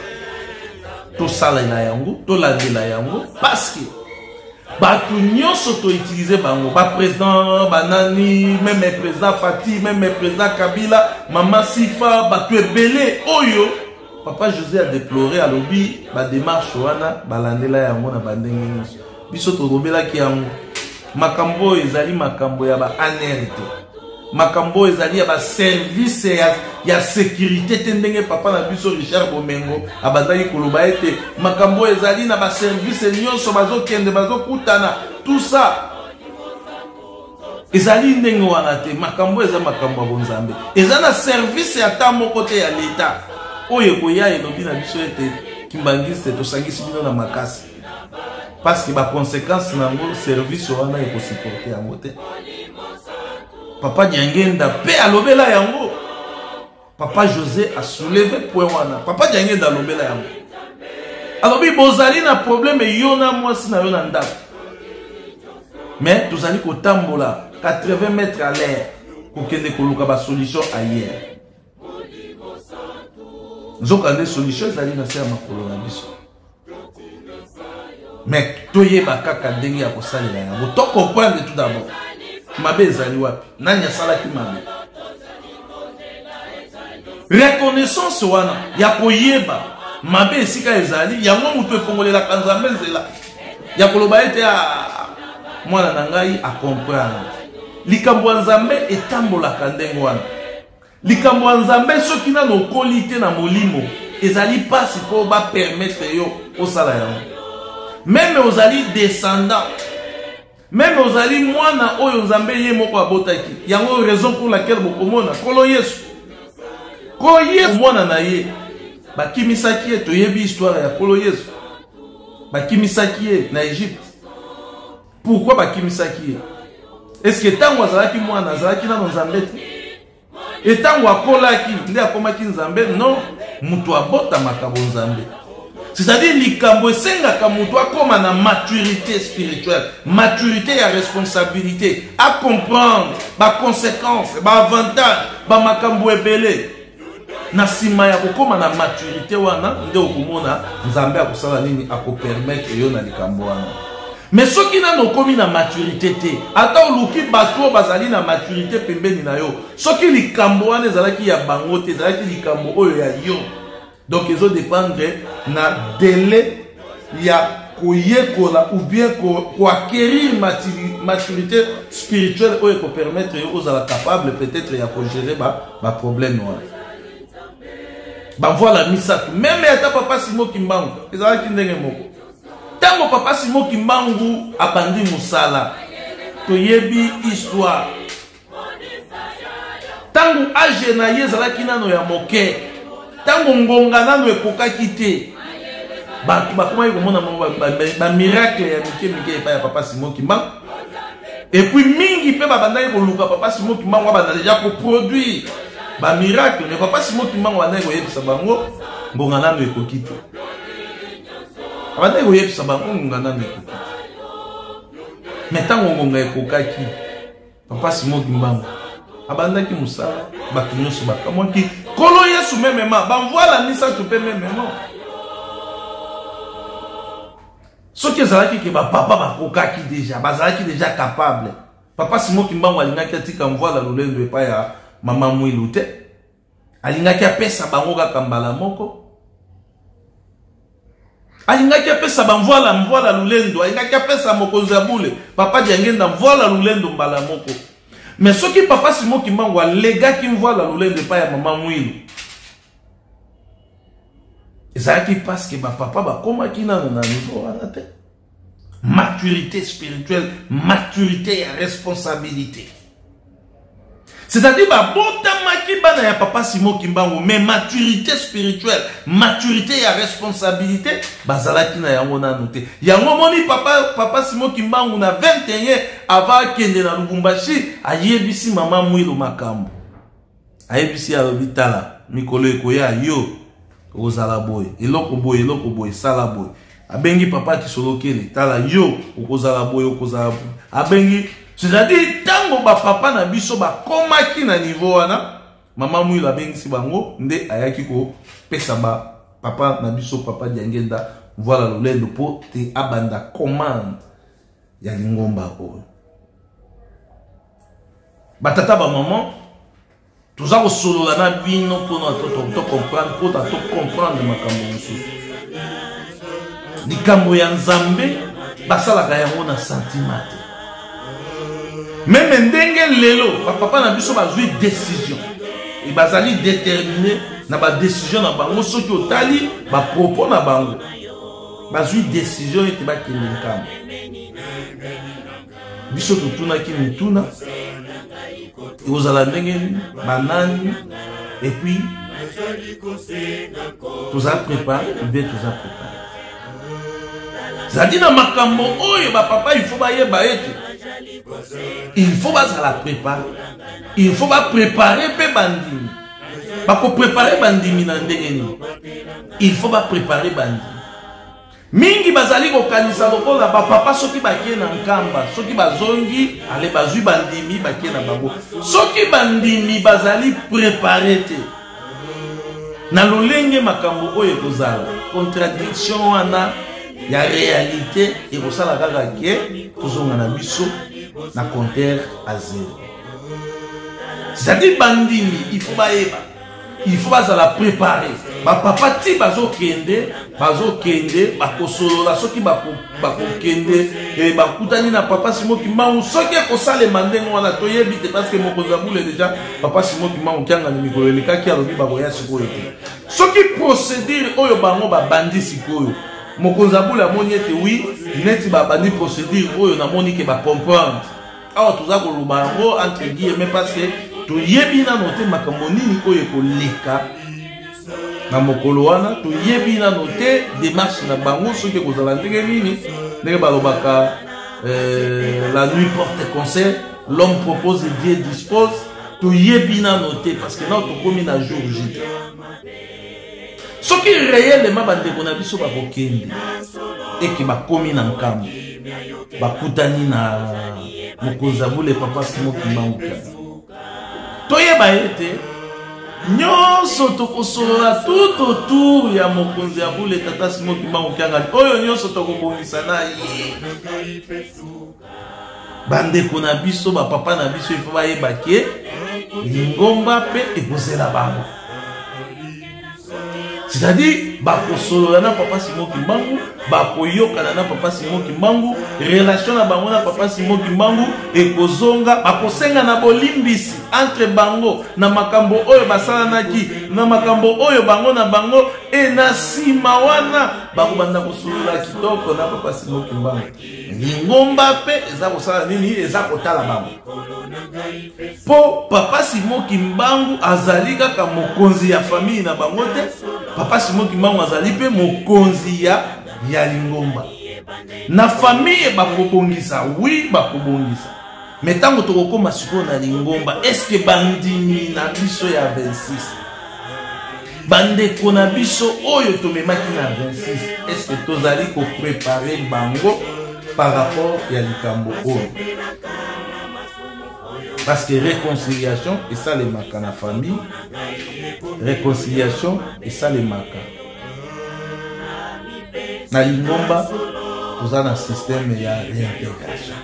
tosalela yango, tolandela yango, parce que bato nyonso toutiliser bango, baprésident banani, même président Fati, même président Kabila, mama Sifa, bato ebele oyo papa José adéploré. Alobi badémarche wana balandela yango na bandenge nyonso. Biso tolobelaki yango, makambo oyo ezali makambo ya ba ANR te, makambo oyo ezali ya baservice ya sécurité te, ndenge papa na biso Richard Bomengo abandaki koloba ete makambo oyo ezali na baservice nyonso, bazokende bazokutana, tout ça ezali ndenge wana te. Makambo eza makambo ya bonzambe, eza na service ata moko te ya leta oyo ekoya elobi na biso ete kimbangiste tosangisi bino na makasi, parce que baconséquence nango service wana ekosupporter yango te. Papa Diangenda mpe alobela yango. Papa José asoulevé point wana, papa Diangenda alobela yango. Alobi bozali na problème yo na mwasi na yo na ndako, mais tozali kotambola 80 mètres à l'air kokende koluka basolution ailleurs, nzokande solution ezali na se ya makolo na biso. Mais toyeba kaka ndenge ya kosalela yango, to comprendre tout d'abord mabe ezali wapi, nani asalaki mabe. Reconnaissance wana ya koyeba mabe esika ezali, yango moto efongolelaka Nzambe nzela ya koloba ete mwana na ngai acomprendre. Likambo ya Nzambe etambolaka ndenge wana. Likambo ya Nzambe, soki nano okoli te na molimo, ezali mpasi mpo bapermettre yo osala yango. Meme ozali descendant, meme ozali mwana oyo Nzambe ye moko abotaki. Yango raison pour laquelle bokomona Nkolo Yesu, Nkolo Yesu mwana na ye bakimisaki ye. Toyebi histoire ya Nkolo Yesu, bakimisaki ye na Egypte. Pourquoi bakimisaki ye? Est-ce que ntango azalaki mwana azalaki nano Nzambe te? E ntango akolaki nde akomaki Nzambe? Non, moto abotamaka bonzambe. C'est-à-dire likambo esengaka moto akoma na maturité spirituelle, maturité ya responsabilité, a comprendre ba conséquences, ba avantages, ba makambo ebele. Na nsima ya kokoma na maturité wana nde okomona Nzambe akosala nini, akopermettre yo na likambo wana. Mais soki nano okomi na maturité te, ata oluki bato oyo bazali na maturité pembeni na yo, soki likambo wana ezalaki ya bango te, ezalaki likambo oyo ya yo. Donc ezo dépendre na délai ya koyekola ou bien koacquérir maturité spirituelle oyo ekopermettre yo ozala capable peut-être ya kogérer baproblème wana. Bamvoila misato, meme ata papa Simo Kimbangu ezalaki ndenge moko. Ntango papa Simo Kimbangu abandi mosala, toyebi histoire. Ntango age na ye ezalaki nano ya moke, ntango ngonga nano ekokaki te, bato bakomaki komona bamiracle ya mike mike epai ya papa Simo Kimbangu. Et puis mingi mpe babandaki koluka papa Simo Kimbangu abanda deja koproduire bamiracle, mais papa Simo Kimbangu abandaki koyebisa bango ngonga nano ekoki te. Abandaki koyebisa bango ngonga nano ekoki te. Mais ntango ngonga ekokaki, papa Simo Kimbangu abandaki mosala, bato nyonso bakamwaki. Nkolo Yesu memema bamvwala misato mpe memema. Soki ezalaki ke bapapa bakokaki deja, bazalaki deja capable, papa Simo Kimbangu alingaki atika mvwala lolendo epai ya mama Mwilu te. Alingaki apesa bango kaka mbala moko. Alingaki apesa bamvwala mvwala lolendo, alingaki apesa mokonzi ya bule papa Diangenda mvwala lolendo mbala moko. Mais soki papa Simo Kimbangu alegaki mvwala lolendo epai ya mama Mwilu, ezalaki parce que bapapa bakomaki nano na niveau wana te. Maturité spirituelle, maturité ya responsabilité. C'est-à-dire babotamaki bana ya papa Simo Kimbangu, mais maturité spirituelle, maturité ya responsabilité bazalaki na yango nanu te. Yango moni papa Simo Kimbangu na 21 avant akende na Lubumbashi, ayebisi mama Mwilu makambo. Ayebisi, alobi tala mikolo ekoya yo okozala boye, eloko boye, eloko boye, sala boye. Abengi papa Kisolokele, tala yo okozala boye, okozala boye. Abengi, c'est-à-dire tango ba papa na biso bakomaki na niveau wana, mama Mwilu abengisi bango nde ayaki kopesa ba papa na biso papa Diangenda voilà lolendo po te abanda commande ya lingomba oyo. Batata ba maman, toza kosolola na bino mpona to comprendre, mpona to comprendre makambo mosusu. Likambo ya Nzambe basalaka yango na sentiment te. Meme ndenge lelo bapapa na biso bazwi décision e bazali déterminé na ba décision na bango. Soki otali ba propos na bango, bazwi décision ete bakende nkambo. Biso totunaki mituna ekozala ndenge nini, banani, et puis toza préparé ou bien toza préparé. C'est-à-dire na makambo oyo bapapa il faut bayeba ete il faut bazala préparé, il faut bapréparé mpe bandimi. Bakopréparé bandimi na ndenge nini? Il faut bapréparé bandimi. Mingi bazali kokanisa lokola bapapa soki bakie na nkamba, soki bazongi ale bazwi bandimi bakie na bango. Soki bandimi bazali préparé te na lolenge makambo oyo ekozala, contradiction wana ya réalité ekosala kaka ke tozonga na biso na compteur à zéro. C'est-à-dire bandimi il faut bayeba. Il faut bazala prépare. Bapapa ti bazokende, bazokende bakosolola, soki bakokende e, bakutani na papa Simon Kimbangu, soki ekosalema ndenge wana toyebi te, parce que mokonzi ya bule deja papa Simon Kimbangu Kiangani mikolo elekaki alobi bakoya sikoyo te. Soki procédure oyo bango babandi sikoyo, mokonzi ya bule amoni ete wi neti babandi procédure oyo, namoni ke bacomprendre. Awa toza koloba yango entre guillemets parce que toyebi nano te makambo nini oyo ekoleka na mokolo wana, toyebi nano te démarche na bango soki ekozala ndenge nini. Ndenge balobaka, la nuit porte conseil, l'homme propose et Dieu dispose. Toyebi nano te parce que nano tokomi na jour J te. Soki réellement bandeko na biso bakokende eke bakomi na nkambo, bakutani na mokonzi ya bule papa Simon Kimbangu, toyeba ete nyonso tokosolola tout autour ya mokonzi ya bule tata Simon Kimbangu Kiangani, oyo nyonso tokobongisa na ye. Bandeko na biso, bapapa na biso, ifo bayeba ke lingomba mpe ekozela bango, c'est-à-dire bakosolola na papa Simon Kimbangu, bakoyokana na papa Simon Kimbangu, relation na bango na papa Simon Kimbangu ekozonga, bakosenga na bolimbisi entre bango na makambo oyo basalanaki, na makambo oyo bango na bango, e na nsima wana bakobanda kosolola kitoko na papa Simon Kimbangu. Lingomba mpe eza kosala nini? Eza kotala bango, mpo papa Simon Kimbangu azali kaka mokonzi ya famille na bango te. Papa Simon Kimbangu azali mpe mokonzi ya lingomba. Na famille bakobongisa, wi bakobongisa, me ntango tokokóma sikoyo na lingomba, eske bandimi na biso ya 26, bandeko na biso oyo tomemaki na 26, eske tozali koprepare bango par rapport ya likambo oyo? Parce que réconciliation esalemaka na famille, réconciliation esalemaka na lingomba. Toza na système ya réintégration,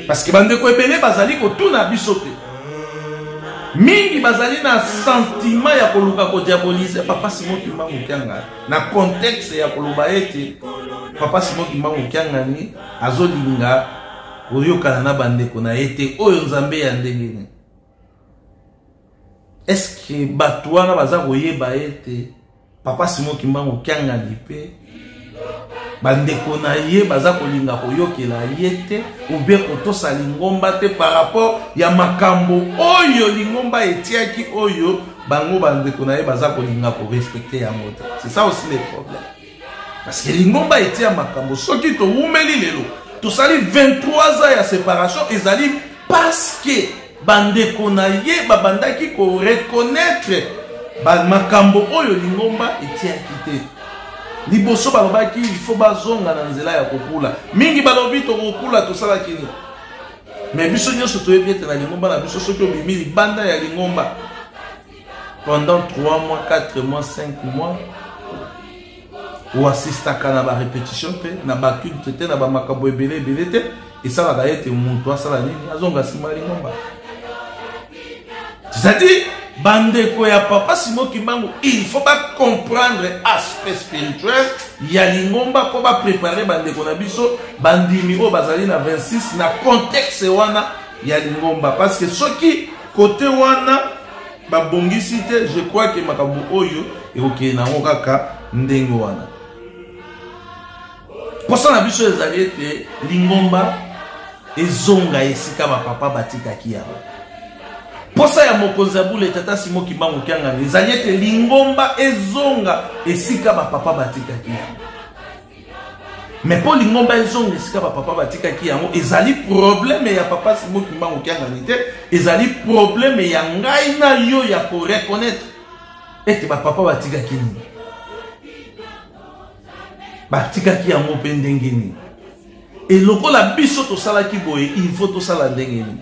parce que bandeko ebele bazali kotuna biso te, mingi bazali na sentiment ya koluka kodiabolize papa Simon Kimbangu Kiangani, na contexte ya koloba ete papa Simon Kimbangu Kiangani azolinga koyokana na bandeko na ye te. Oyo Nzambe ya ndenge nini? Est-ce bato wana baza koyeba ete papa Simon Kimbangu Kiangani mpe bandeko na ye baza kolinga koyokela ye te, ou bien kotosa lingomba te par rapport ya makambo oyo lingomba etiaki, oyo bango bandeko na ye baza kolinga korespecte yango te? C'est ça aussi le problème, parce que lingomba etia makambo. Soki towumeli lelo, tosali 23 ans ya séparation, ezali parce que bandeko na ye babandaki koreconnaître makambo oyo lingomba etiaki te. Liboso balobaki il faut bazonga na nzela ya kokula. Mingi balobi tokokula, tosalaki nini? Mais biso nyonso toyebi ete na lingomba na biso, soki obimi libanda ya lingomba pendant 3 mois, 4 mois, 5 mois, oasistaka na barépétition te, na baculte te, na bamakambo ebele ebele te, esalaka ete moto asala nini? Azonga nsima ya lingomba. C'est-à-dire bandeko ya papa Simon Kimbangu, il faut bacomprendre aspect spirituel ya lingomba mpo baprépare bandeko na biso bandimi oyo bazali na 26 na contexte wana ya lingomba, parce que soki kote wana babongisi te, je crois ke makambo oyo ekokende nango kaka ndenge wana. Mposa na biso ezali ete lingomba ezonga esika bapapa batikaki yango. Mposa ya mokonzi ya bule tata Simon Kimbangu Kiangani ezali ete lingomba ezonga esika bapapa batikaki yango. Me mpo lingomba ezonga esika bapapa batikaki yango, ezali problème ya papa Simon Kimbangu Kiangani te, ezali problème ya ngai na yo ya koreconnaitre ete bapapa batikaki nini, batikaki yango mpe ndenge nini. E lokola biso tosalaki boye, il faut tosala ndenge nini?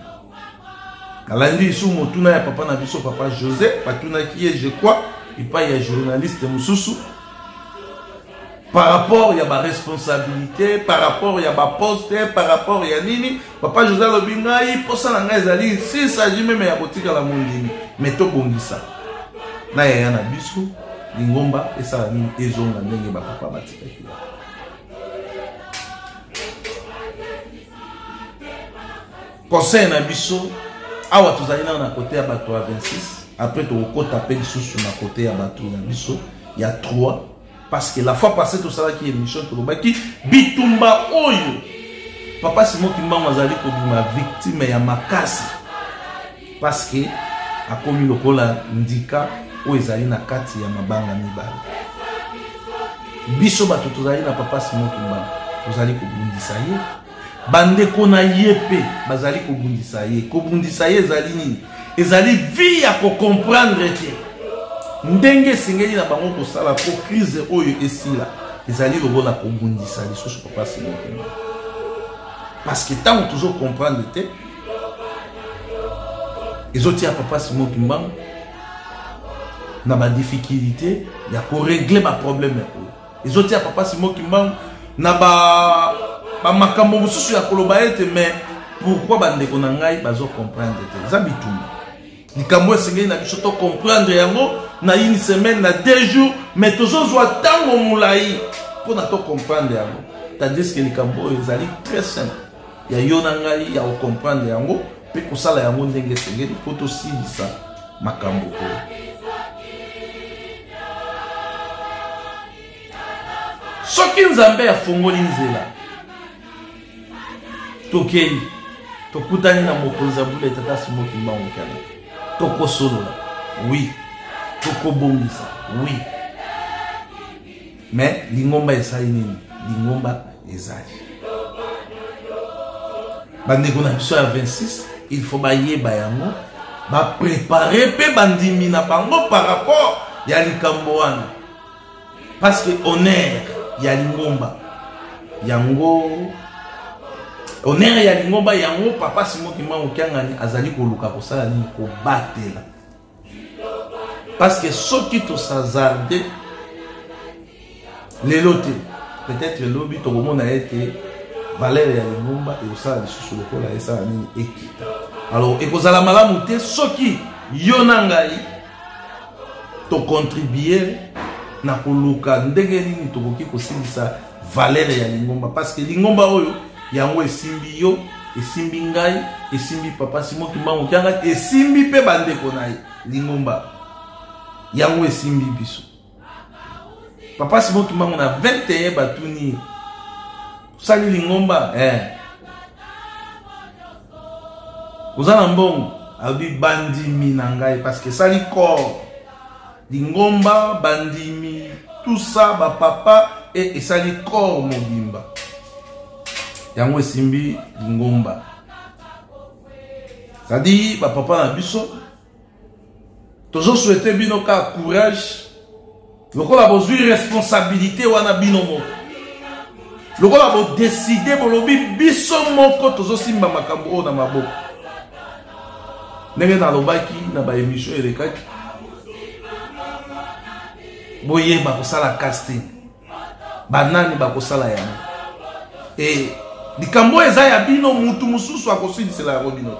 Nalandi lisusu motuna ya papa na biso papa José, batunaki ye, je crois, epai ya journaliste mosusu. Par rapport ya baresponsabilité, par rapport ya baposte, par rapport ya nini, papa José alobi ngai mposa na ngai ezali, s'il s'agit meme ya kotikala mondimi, mais tobongisa na yaya na biso lingomba esala nini, ezonga ndenge bapapa batikaki yango. Conseil na biso awa, tozali nano na kote ya bato ya 26, après tokokota mpe lisusu na kote ya bato na biso ya 3, parce que la fois passée tosalaki émission, tolobaki bitumba oyo papa Simon Kimbangu azali kobima victime ya makasi, parce que akomi lokola ndika oyo ezali na kati ya mabanga mibale. Biso bato tozali na papa Simon Kimbangu tozali kobundisa ye, bandeko na ye mpe bazali kobundisa ye. Kobundisa ye ezali nini? Ezali vie ya kocomprendre te ndenge esengeli na bango kosala mpo crise oyo esila. Ezali lokola kobundisa lisusu papa Simon Kimbangu, parce que ntango tozocomprendre te, ezotia papa Simon Kimbangu na badifficulté ya korégler baproblème oyo. Ezotia papa Simon Kimbangu na bamakambo mosusu ya koloba ete mais pourquoi bandeko na ngai bazocomprendre te? Eza bitumba, likambo esengeli na biso tocomprendre yango na une semaine, na 2 jours, mais tozozwa ntango molai mpona tocomprendre yango, tandis que likambo oyo ezali très simple ya yo na ngai ya kocomprendre yango mpe kosala yango ndenge esengeli mpo tosilisa makambo oyo. Soki Nzambe afongoli nzela, tokei, tokutani na mokonzi ya bule, tata Simon Kimbangu Kiangani, tokosolola, oui, tokobongisa, oui, mais lingomba esali nini? Lingomba ezali bandeko na biso ya 26, il faut bayeba yango, baprépare mpe bandimi na bango par rapport ya likambo wana, parce que honneur ya lingomba yango, honneur ya lingomba yango papa Simon Kimbangu Kiangani azali koluka kosala nini? Kobatela. Parce que soki tohasarder lelo te, peut-être elobi tokomona ete valeur ya lingomba ekosala lisusu lokola esala nini, ekita. Alors ekozala malamu te soki yo na ngai tocontribue na koluka ndenge nini tokoki kosilisa valeur ya lingomba, parce que lingomba oyo yango esimbi yo, esimbi ngai, esimbi papa Simon Kimbangu Kiangani, esimbi mpe bandeko na ye. Lingomba yango esimbi biso. Papa Simon Kimbangu na 21 batuni: osali lingomba, eh, oza na mbongo? Alobi: bandimi na ngai, parce que esali corps, lingomba, bandimi, tout ça, bapapa, e esali corps mobimba, yango esimbi lingomba. C'est-à-dire bapapa na biso, tozosouhaiter bino ka courage lokola bozwi responsabilité wana bino moko, lokola bodécider, bolobi biso moko tozosimba makambo oyo na maboko. Ndenge nalobaki na baémission elekaki, boyeba kosala casting, banani bakosala yango. E likambo oyo eza ya bino, mutu mosusu akosilisela yango bino.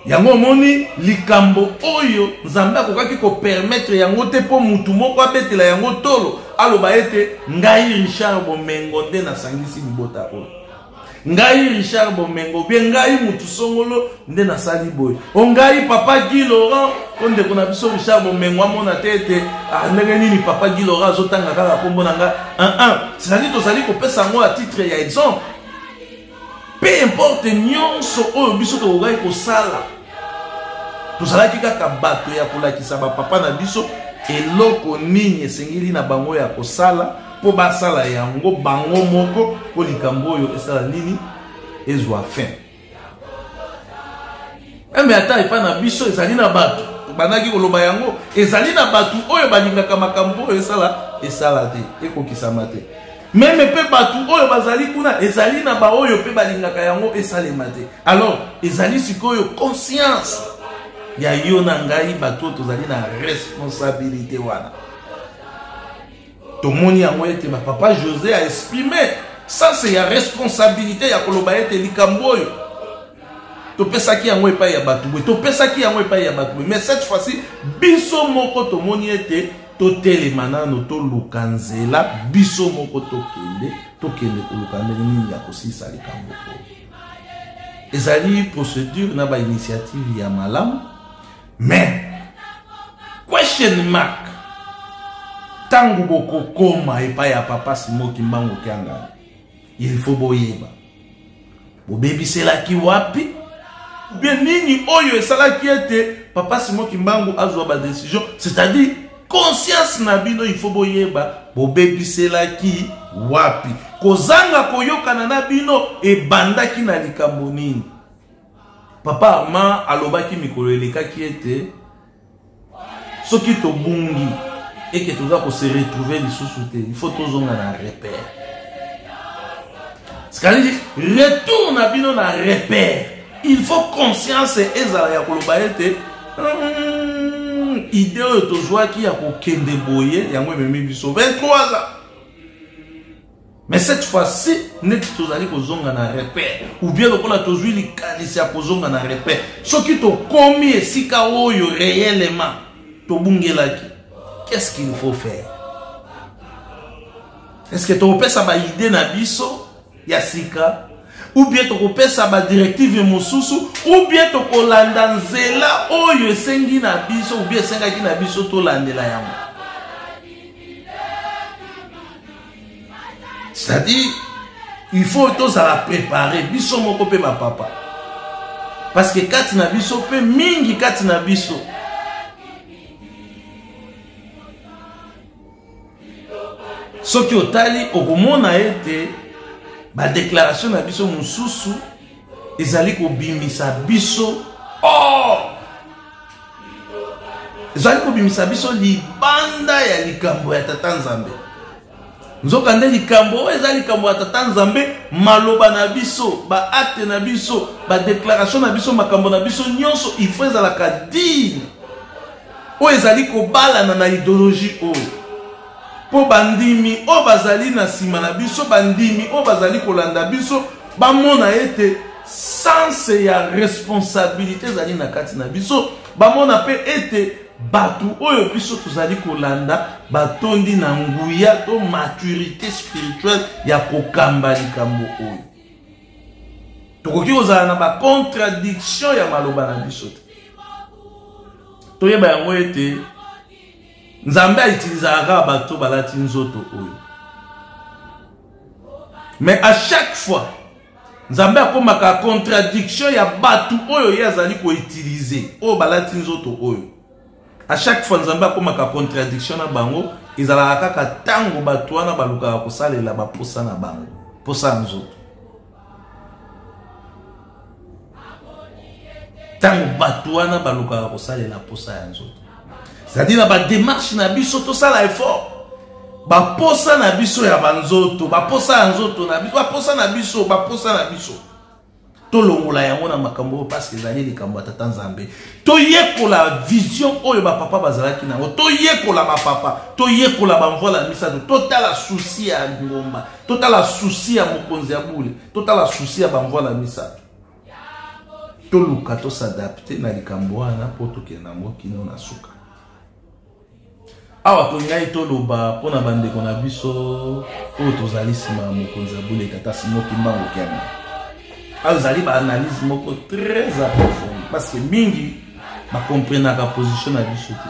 Yango omoni, likambo oyo Nzambe akokaki kopermettre yango te mpo mutu moko abetela yango tolo, aloba ete ngai Richard Bomengo nde nasangisi libota oyo, ngai Richard Bomengo bien, ngai mutu songolo nde nasali boye, o ngai papa Guy Laurent. O ndeko na biso Richard Bomengo amona te ete ah, ndenge nini papa Guy Laurent azotanga kaka nkombo na ngai? 1 c'est-à-dire tozali kopesa yango ya titre ya exemple. Peu importe nyonso oyo biso tokokaki kosala, tozalaki kaka bato ya kolakisa bapapa na biso eloko nini esengeli na bango ya kosala mpo basala yango bango moko, mpo likambo oyo esala nini, ezwa fin. Même ata epai na biso ezali na bato bandaki koloba yango, ezali na bato oyo balingaka makambo oyo esala te, ekokisama te. Même mpe bato oyo bazali kuna, ezali na baoyo mpe balingaka yango esalema te. Alors ezali sikoyo conscience ya yo na ngai, bato oyo tozali na responsabilité wana. Tomoni yango ete ba papa José a exprimer sens ya responsabilité ya koloba ete likambo oyo topesaki yango epai ya bato boye, topesaki yango epai ya bato boye, mais cette fois-ci biso moko tomoni ete totelema nano, toluka nzela biso moko, tokende tokende koluka ndenge nini ya kosilisa likambo oyo. Ezali procédure na ba initiative ya malamu, mais question mark, ntango bokokoma epai ya papa Simon Kimbangu Kiangani, il faut boyeba bobebiselaki wapi, bien nini oyo esalaki ete papa Simon Kimbangu azwa ba décision, c'est-à-dire conscience na bino, il faut boyeba bobebiselaki wapi, kozanga koyokana na bino ebandaki na likambo nini. Papa Armand alobaki mikolo elekaki ete soki tobungi eke toza kose retrouver lisusu te, il faut tozonga na repère. C'est-à-dire retour na bino na repère, il faut conscience ezala ya koloba ete idée oyo tozwaki ya kokende boye yango ememi biso 23 ans. Mais cette fois-ci neti tozali kozonga na repère, ou bien lokola tozwi likanisi ya kozonga na repère, soki tokomi esika oyo réellement tobungelaki, qu'est-ce qu'il faut faire? Est-ce que tokopesa ba idée na biso ya sika, ou bien tokopesa ba directive mosusu, ou bien tokolanda nzela oyo esengi na biso, ou bien esengaki na biso tolandela yango? C'est-à-dire il faut tozala préparer biso moko mpe bapapa, parce que kati na biso mpe mingi kati na biso soki otali okomona ete badéclaration na biso mosusu ezali kobimisa biso or ezali kobimisa biso libanda ya likambo ya tata Nzambe. Nzokande likambo oyo eza likambo ya tata Nzambe, maloba na biso, baacte na biso, badéclaration na biso, makambo na biso nyonso il faut ezalaka digne, oyo ezali kobalana na idéologie oyo, mpo bandimi oyo bazali na nsima na biso, bandimi oyo bazali kolanda biso, bamona ete sens ya responsabilité ezali na kati na biso, bamona mpe ete bato oyo biso tozali kolanda batondi na nguya to maturité spirituelle ya kokamba likambo oyo. Tokoki kozala na bacontradiction ya maloba na biso te. Toyeba yango ete Nzambe autilisaka kaka bato balati nzoto oyo, mais à chaque fois Nzambe akomaka contradiction ya bato oyo ye azali koutilize, oyo balati nzoto oyo. À chaque fois Nzambe akomaka contradiction na bango, ezalaka kaka ntango bato wana balukaka kosalela baposa na bango, posa ya nzoto. Ntango bato wana balukaka kosalela posa ya nzoto, c'est-à-dire na badémarche na biso tosala effort, baposa na biso ya banzoto, baposa ya nzoto na biso, baposa na biso, baposa na biso, tolongola yango na makambo oyo, parce que ezali likambo ya tata Nzambe. Toyekola vision oyo bapapa bazalaki nango, toyekola bapapa, toyekola bamvola misato, totala souci ya ngomba, totala souci ya mokonzi ya bule, totala souci ya bamvola misato, toluka tosadapte na likambo wana mpo tokende yango kino na suka. Awa tolingai toloba mpona bandeko na biso oyo tozali nsima ya mokonzi ya bule tata Simon Kimbangu Kiangani. Awa ezali baanalyse moko très approfondi, parce que mingi bakomprenaka position na biso te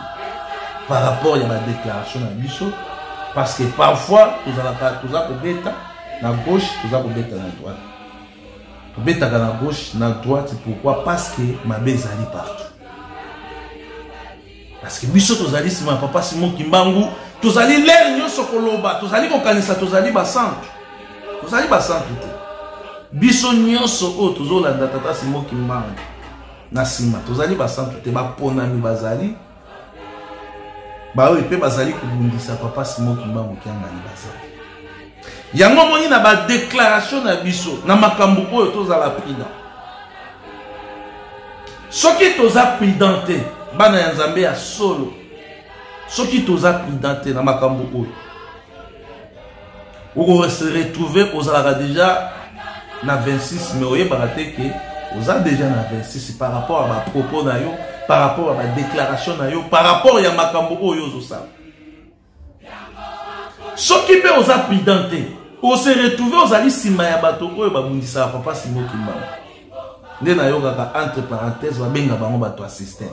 par rapport ya badéclaration na biso, parce que parfois tozalaka toza kobeta na gauche, toza kobeta na droite, tobetaka na gauche na droite. Pourquoi? Parce que mabe ezali partout. Parce que biso tozali nsima ya papa Simon Kimbangu, tozali lere nyonso koloba, tozali kokanisa tozali basantu. Tozali basantu te. Biso nyonso oyo tozolanda tata Simon Kimbangu na nsima tozali basantu te. Baponami bazali, baoyo mpe bazali kobundisa papa Simon Kimbangu Kiangani bazali. Yango omoni na badéclaration na biso na makambo oyo tozala prudent. Soki toza prudent te, bana ya Nzambe ya solo, soki toza prudent te na makambo oyo, Oko se retrouver ozalaka déjà na 26, mais oyebaka te ke oza déjà na 26 par rapport à ba propos na yo, par rapport à ba déclaration na yo, par rapport ya makambo oyo ozosala. Soki mpe oza prudent te, ose retrouver ozali nsima ya bato oyo babundisaka papa Simon Kimbangu. Nde nayokaka entre parenthèse babenga bango bato ya système.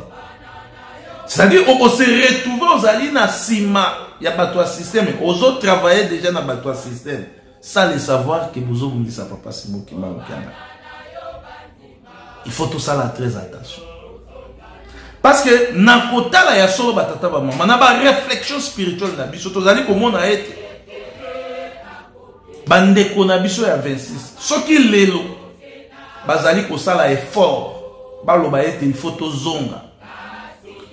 C'est-à-dire oko se retrouver ozali na nsima ya bato ya système, ozo travailler déjà na bato ya système sans le savoir que bozobundisa papa Simon Kimbangu Kiangani. Il faut tosala très attention. Parce que na kotala ya solo batata ba mama na ba réflexion spirituelle na biso tozali komona ete bandeko na biso ya 26 soki lelo bazali kosala effort baloba ete il faut tozonga,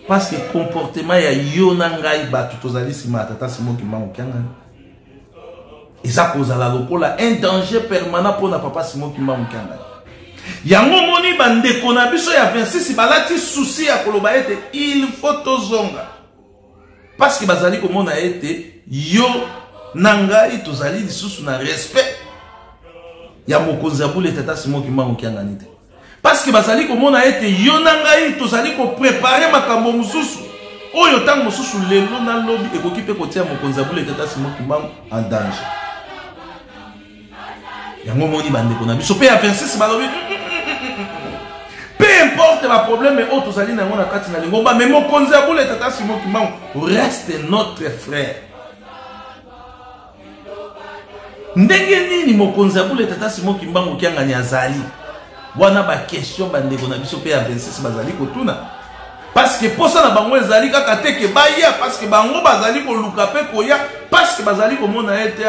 parce que comportement ya yo na ngai bato tozali nsima ya tata Simon Kimbangu Kiangani eza kozala lokola un danger permanent mpona papa Simon Kimbangu Kiangani. Yango moni bandeko na biso ya 26 balati souci ya koloba ete il faut tozonga, parce que bazali komona ete yo na ngai tozali lisusu na respect ya mokonzi ya bule tata Simon Kimbangu Kiangani te, parce que bazali komona ete yo na ngai tozali koprepare makambo mosusu oyo ntango mosusu lelo na lobi ekoki mpe kotia mokonzi ya bule tata Simon Kimbangu en danger. Yango moni bandeko na biso mpe ya 26 balobi peu importe ba problème oyo tozali na yango na kati na lingomba, mais mokonzi ya bule tata Simon Kimbangu reste notre frère. Ndenge nini mokonzi ya bule tata Simon Kimbangu Kiangani azali wana? Ba question bandeko na biso mpe ya 26 bazali kotuna, parce que posa na bango ezali kaka te ke baya, parce que bango bazali koluka mpe koya, parce que bazali komona ete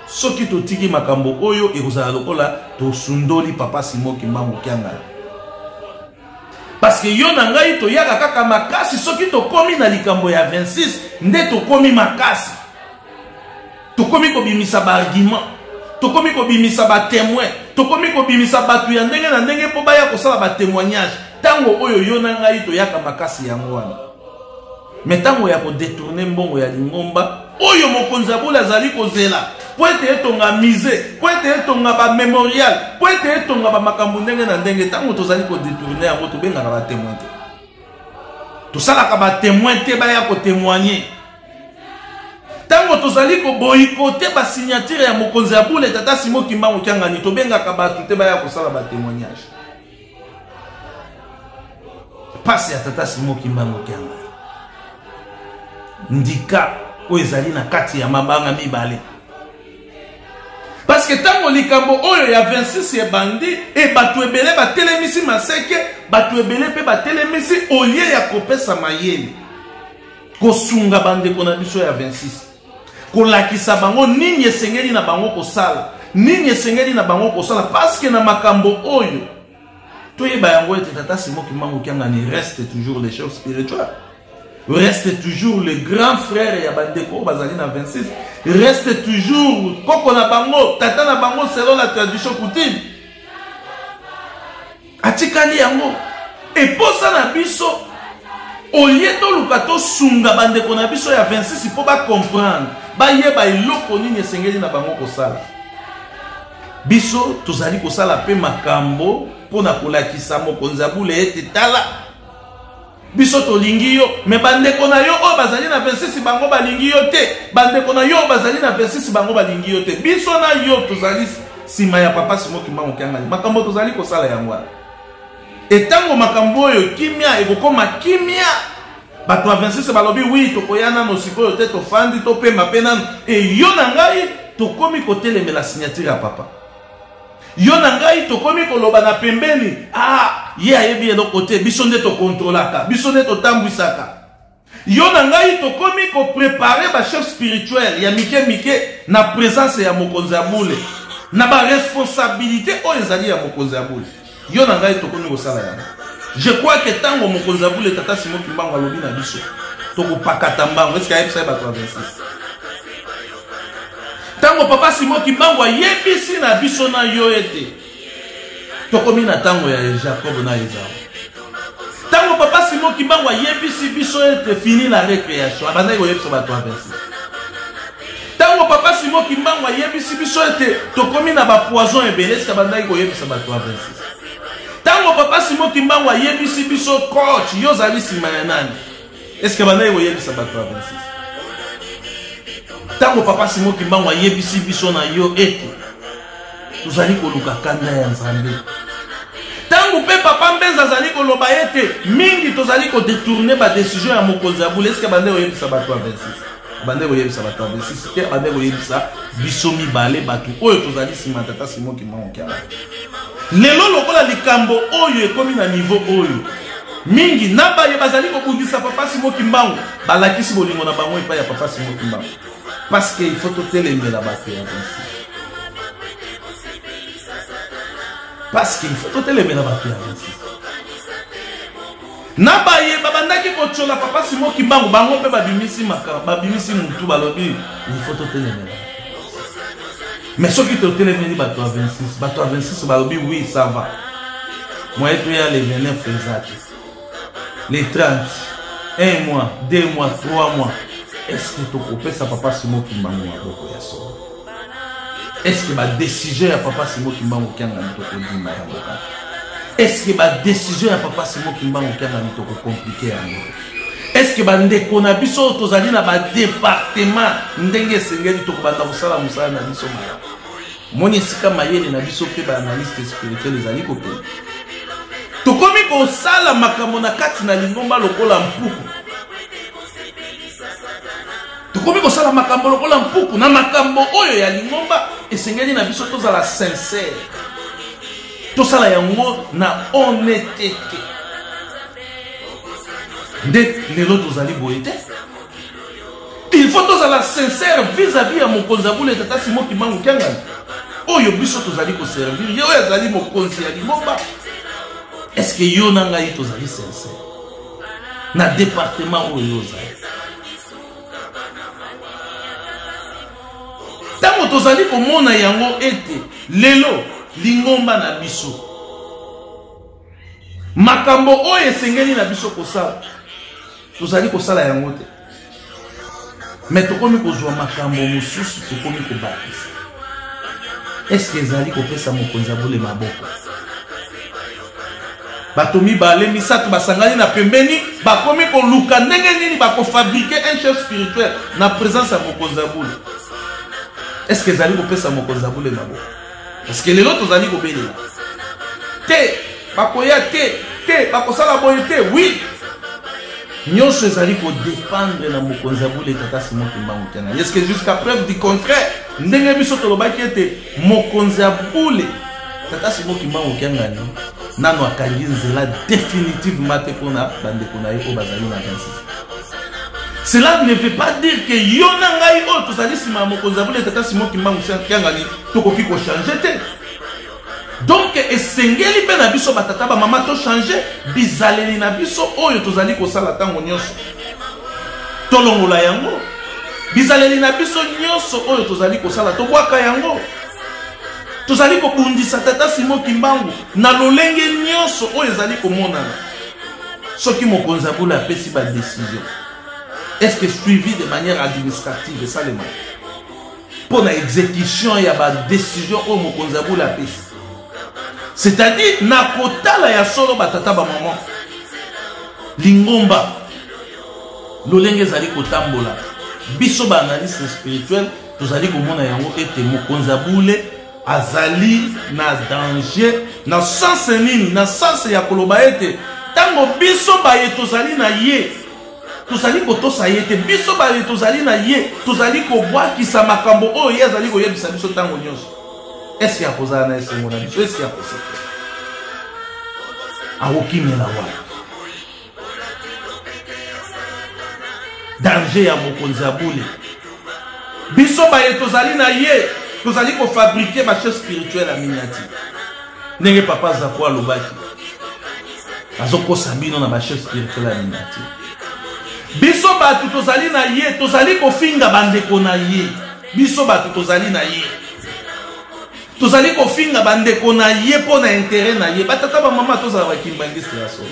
soki totiki makambo oyo ekozala lokola tosundoli papa Simon Kimbangu Kiangani. Parce que yo na ngai toyaka kaka makasi soki tokomi na likambo ya 26 nde tokomi makasi, tokomi kobimisa ba argument, tokomi kobimisa ba témoin, tokomi kobimisa bato ya ndenge na ndenge mpo baya kosala ba témoignage. Ntango oyo yo na ngai toyaka makasi yango wana, me ntango ya kodetourne mbongo ya lingomba oyo mokonzi ya bule azali kozela po ete etonga musée, po ete etonga ba mémorial, po ete etonga ba makambo ndenge na ndenge, ntango tozali kodetourne yango tobengaka ba témoin te, tosalaka ba témoin te baya kotémoigner. Ntango tozali koboyikote ba signature ya mokonzi ya bule tata Simon Kimbangu Kiangani, tobengaka bato te baya kosala ba témoignage. Pasi ya tata Simon Kimbangu Kiangani, ndika oyo ezali na kati ya mabanga mibale, parce que ntango likambo oyo ya 26 ebandi, e bato ebele batelemisi maseke, bato ebele mpe batelemisi olie ya kopesa mayele, kosunga bandeko na biso ya 26, kolakisa bango nini esengeli na bango kosala, nini esengeli na bango kosala, parce que na makambo oyo toyeba yango ete tata Simon Kimbangu Kiangani reste toujours le chef spirituel, reste toujours le grand frère ya bandeko oyo bazali na 26, reste toujours koko na bango, tata na bango selon la tradition coutume. Atikali yango eposa na biso olie toluka tosunga bandeko na biso ya 26 mpo bacomprendre, bayeba eloko nini esengeli na bango kosala. Biso tozali kosala mpe makambo mpo na kolakisa mokonzi ya bule ete tala biso tolingi yo, me bandeko na yo oyo bazali na 26 bango balingi yo te, bandeko na yo oyo bazali na 26 bango balingi yo te. Biso na yo tozali nsima ya papa Simon Kimbangu Kiangani, makambo tozali kosala yango wana. Etango makambo oyo kimia ekokoma kimia, bato ya 26 balobi wi tokoya nano sikoyo te, tofandi topema mpe nano. E yo na ngai tokomi kotelemela signature ya papa, yo na ngai tokomi koloba na pembeni, ye ayebi eloko te, biso nde tokontrolaka, biso nde totambwisaka. Yo na ngai tokomi koprepare ba chef spirituel ya mike mike na présence ya mokonzi ya bule, na ba responsabilité oyo ezali ya mokonzi ya bule. Yo na ngai tokomi kosala yango. Je crois que ntango mokonzi ya bule tata Simon Kimbangu alobi na biso tokopakata mbango, est-ce que ayebisa ye bato ya 26? Ntango papa Simon Kimbangu ayebisi na biso na yo ete tokomi na ntango ya Jacob na Esau, ntango papa Simon Kimbangu ayebisi biso ete fini la récréation, abandaki koyebisa bato ya 26. Ntango papa Simon Kimbangu ayebisi biso ete tokomi na bapoison ebele, eske abandaki koyebisa bato ya 26? Ntango papa Simon Kimbangu ayebisi biso coach, yo ozali nsima ya nani? Eske abandaki koyebisa bato ya 26? Ntango papa Simon Kimbangu ayebisi biso na yo ete tozali koluka kanda ya Nzambe, ntango mpe papa Mbenza azali koloba ete mingi tozali kodetourne badecision ya mokonzi ya bule, eske abandaki koyebisa bato ya 26? Abandaki koyebisa bato ya 26 te, abandaki koyebisa biso mibale, bato oyo tozali nsima ya tata Simon Kimbangu Kiangani. Lelo lokola likambo oyo ekomi na niveau oyo, mingi na baye bazali kobundisa papa Simon Kimbangu balakisi bolingo na bango epai ya papa Simon Kimbangu, parce que il faut totelemela bato ya 26, parce que il faut totelemela bato ya 26. Na baye babandaki kotyola papa Simon Kimbangu, bango mpe babimisi maka, babimisi mutu, balobi il faut totelemela. Mais soki totelemeli bato ya 26, bato ya 26 balobi oui, ça va, moye toya le 29 eza te, le 30, 1 mois, 2 mois, 3 mois. Est-ce que tokopesa papa Simon Kimbangu maboko ya solo? Est-ce que badécision ya papa Simon Kimbangu Kiangani tokodima yango kaka? Est-ce que badécision ya papa Simon Kimbangu Kiangani tokokomplike yango? Est-ce que bandeko na biso oyo tozali na badepartement ndenge esengeli tokobanda kosala mosala na biso malamu? Moni esika mayele na biso mpe baanalyste spirituel ezali kokende, tokomi kosala makambo na kati na lingomba lokola mpuku. Tokomi kosala makambo lokola mpuku na makambo oyo ya lingomba. Esengeli na biso tozala sincere, tosala yango na honnêteté. Nde lelo tozali boye te. Il faut tozala sincère vis-à-vis ya mokonzi ya bule, tata Simon Kimbangu Kiangani, oyo biso tozali koservir ye, oyo azali mokonzi ya lingomba. Est-ce que yo na ngai tozali sincère na département oyo ozali? Ntango tozali komona yango ete lelo lingomba na biso, makambo oyo esengeli na biso kosala, tozali kosala yango te, me tokomi kozwa makambo mosusu, tokomi kobakisa, eske ezali kopesa mokonzi ya bule maboko? Bato mibale, misato basangani na pembeni, bakomi koluka ndenge nini bakofabrike un chef spirituel na présence ya mokonzi ya bule. Eske ezali kopesa mokonzi ya bule maboko? Parce que lelo tozali kobelela te, bakoya te, te bakosala boye te. Oui, nyonso ezali kodépendre na mokonzi ya bule, tata Simon Kimbangu Kiangani. Est-ce que jusqu'à preuve du contraire, ndenge biso tolobaki ete mokonzi ya bule, tata Simon Kimbangu Kiangani, nano akangi nzela définitivement te mpona bandeko na ye oyo bazali na 26, cela ne veut pas dire que yo na ngai oyo tozali nsima ya mokonzi ya bule, tata Simon Kimbangu Kiangani, tokoki kochange te. Donc esengeli mpe na biso batata bamama tochange bizaleli na biso oyo tozali kosala ntango nyonso, tolongola yango. Bizaleli na biso nyonso oyo tozali kosala, tobwaka yango. Tozali kobundisa tata Simon Kimbangu na lolenge nyonso oyo ezali komonana. Soki mokonzi ya bule apesi badecision, est-ce que suivi de manière administrative esalemaka mpo na exécution ya badecision oyo mokonzi ya bule apesi? C'est-à-dire na kotala ya solo, batata bamama, lingomba lolenge ezali kotambola, biso baanalyste spirituel tozali komona yango ete mokonzi ya bule azali na danger. Na sens nini? Na sens ya koloba ete ntango biso baye tozali na ye tozali kotosa ye te, biso baye tozali na ye tozali kobwakisa makambo oyo ye azali koyebisa biso ntango nyonso, eske akozala na esengo na biso? Eske akosepela? Akokimela wapi? Danger ya mokonzi ya bule, biso baye tozali na ye tozali kofabrike bachef spirituel ya miniature. Ndenge papa Zako alobaki, azokosa bino na bachef spirituel ya miniature. Biso bato tozali na ye tozali kofinga bandeko na ye. Biso bato tozali na ye tozali kofinga bandeko na ye mpo na intérêt na ye. Batata bamama, tozala bakimbangiste ya solo.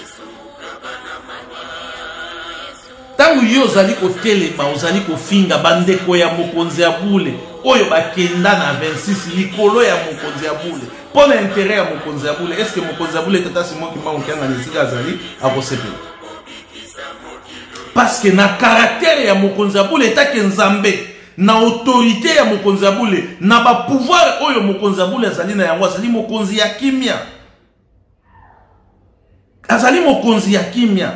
Ntango yo ozali kotelema, ozali kofinga bandeko ya mokonzi ya bule oyo bakenda na 26 likolo ya mokonzi ya bule mpo na interet ya mokonzi ya bule, eske mokonzi ya bule tata Simon Kimbangu Kiangani esika azali akosepela? Parce que na caractère ya mokonzi ya bule etake Nzambe, na autorité ya mokonzi ya bule, na ba pouvoir oyo mokonzi ya bule azali na yango, azali mokonzi ya kimia, azali mokonzi ya kimia.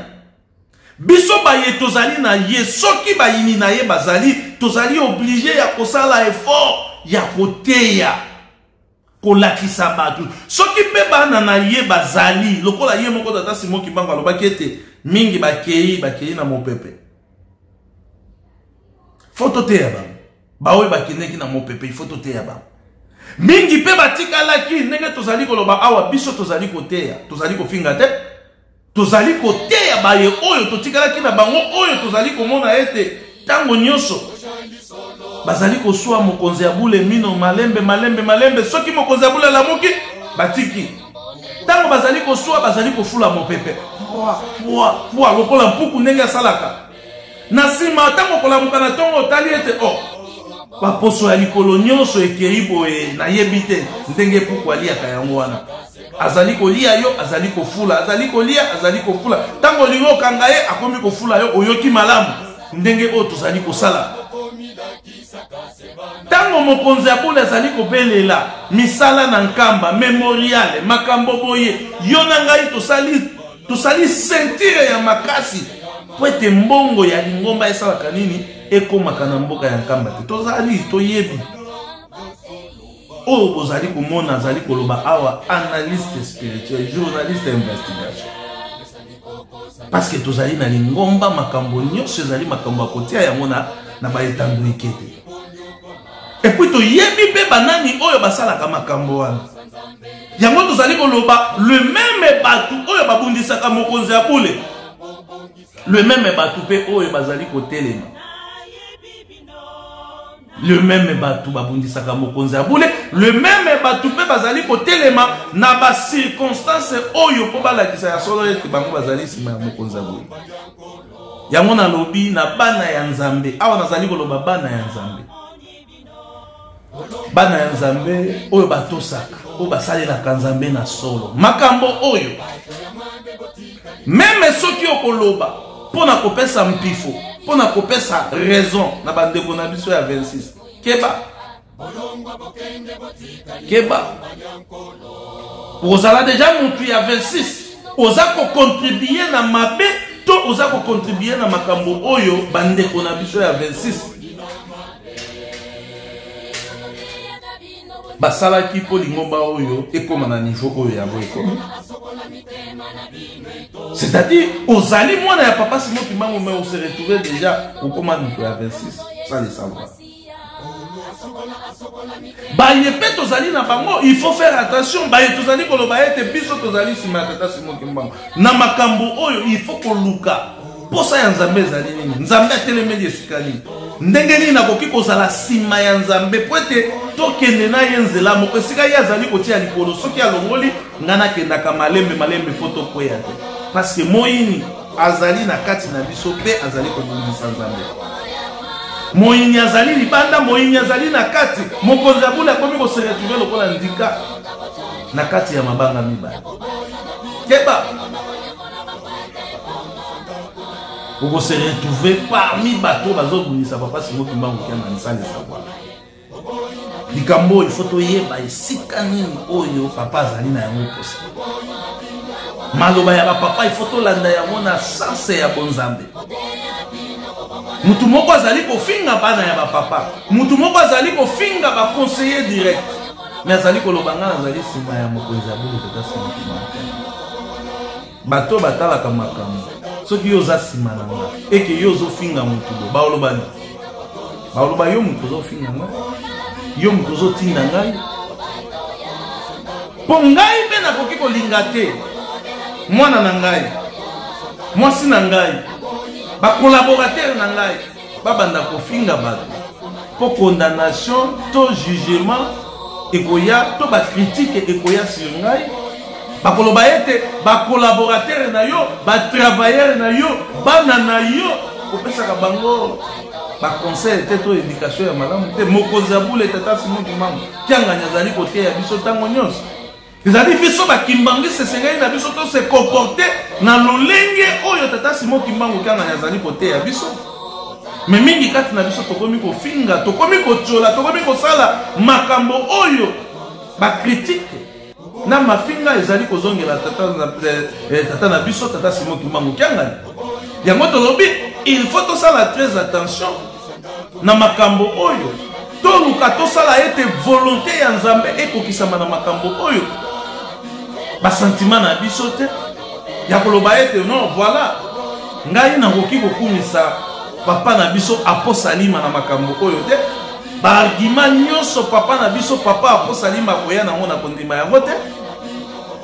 Biso baye tozali na ye, soki bayini na ye bazali, tozali oblige ya kosala effort ya koteya, kolakisa bato. Soki mpe bana na ye bazali lokola ye moko tata Simon Kimbangu alobaki ete mingi bakei, bakei na mopepe, fo toteya bango. Baoyo bakendeki na mopepe, ifo toteya bango. Mingi mpe batikalaki, ndenge tozali koloba awa, biso tozali koteya, tozali kofinga te, tozali koteya baye oyo totikalaki na bango, oyo tozali komona ete ntango nyonso bazali koswa mokonzi ya bule mino malembe malembe malembe. Soki mokonzi ya bule alamuki, batiki. Ntango bazali koswa, bazali kofula mopepe pwa pwa pwa, lokola mpuku ndenge asalaka. Na nsima, ntango okolamuka na ntongo, otali ete o oh, baposo ya likolo nyonso ekei boye, nayebi te ndenge mpuku aliaka yango wana. Azali kolia yo, azali kofula, azali kolia, azali kofula. Ntango olingi okanga ye, akomi kofula yo. Oyoki malamu ndenge oyo tozali kosala. Ntango mokonzi ya bule azali kobelela misala na Nkamba memoriale, makambo boye, yo na ngai tosali ceinture ya makasi po ete mbongo ya lingomba esalaka nini, ekomaka na mboka ya Nkamba te. Tozali toyebi oyo bozali komona azali koloba awa, analyste spirituel, journaliste investigation, parce que tozali na lingomba, makambo nyonso ezali makambo ya kotia yango na baetando eke te. Et puis toyebi mpe banani oyo basalaka makambo wana. Yango tozali koloba, le même bato oyo babundisaka mokonzi ya bule, le même bato mpe oyo bazali kotelema, le même bato babundisaka mokonzi ya bule, le même bato mpe bazali kotelema na bacirconstance oyo mpo balakisa ya solo ete bango bazali nsima ya mokonzi ya bule. Yango nalobi na bana ya Nzambe awa, nazali koloba bana ya Nzambe, bana ya Nzambe oyo batosaka, oyo basalelaka Nzambe na solo. Makambo oyo meme soki okoloba mpo na kopesa mpifo, mpo na kopesa raison na bandeko na biso ya 26, keba keba, ozala deja motu ya 26, oza kokontribue na mabe to oza kokontribue na makambo oyo bandeko na biso ya 26 basalaki mpo lingomba oyo ekóma na niveau oyo yango ekomi. C'est-à-dire ozali mwana ya papa Simon Kimbangu, mais ose retrouve déjà okóma moto ya 26 sans le savoir. Baye mpe tozali na bango, il faut faire attention. Baye tozali koloba ete biso tozali nsima ya tata Simon Kimbangu na makambo oyo, il faut koluka posa ya Nzambe ezali nini, Nzambe atelemeli esika nini, ndenge nini nakoki kozala nsima ya Nzambe po ete tokende na ye nzela moko. Esika ye azali kotia likolo, soki alongoli, ngai nakendaka malembe malembe mpo tokweya te, parce que moyini azali na kati na biso mpe azali kobundisa Nzambe. Moyini azali libanda, moyini azali na kati. Mokonzi ya bule akomi kose retrouve lokola ndika na kati ya mabanga mibale. Keba, okose retrouve parmi bato bazobundisa papa Simon Kimbangu Kiangani sans le savoir. Likambo oyo ifo toyeba esika nini oyo papa azali na yango mposa. Maloba ya bapapa ifo tolanda yango na sanse ya bonzambe. Mutu moko azali kofinga bana ya bapapa, mutu moko azali kofinga baconseiller direct, mais azali koloba ngai nazali nsima ya mokonzi ya bulu tata Simon Kimbangu. Bato batalaka makambo, soki yo oza nsima na nga eke yo ozofinga motu bo, baoloba nini? Baoloba yo moto ozofinga ngai, yo moto ozotinda ngai, mpo ngai mpe nakoki kolinga te mwana na ngai, mwasi na ngai, bakolaboratere na ngai babanda kofinga bato, mpo condamnation to jugement ekoya to bakritike ekoya sur ngai. Bakoloba ete bakolaboratere na yo, batravailleur na yo, bana na yo. Kopesaka bango baconseil te to éducation ya malamu te. Mokonzi ya bule Tata Simon Kimbangu Kiangani azali koteya biso ntango nyonso. Ezali biso bakimbangiste, esengeli na biso to se comporte na lolenge oyo Tata Simon Kimbangu Kiangani azali koteya biso. Me mingi kati na biso tokomi kofinga, tokomi kotyola, tokomi kosala makambo oyo bakritike na mafinga ezali kozongela tata na, eh, eh, tata na biso Tata Simon Kimbangu Kiangani. Yango tolobi, il faut tosala très attention na makambo oyo, toluka tosala ete volonté ya Nzambe ekokisama na makambo oyo, basantima na biso te ya koloba ete non, voilà, ngai nakoki kokumisa papa na biso Aposalima na makambo oyo te. Baargument nyonso papa na biso papa Aposalima akoya nango, na kondima yango te,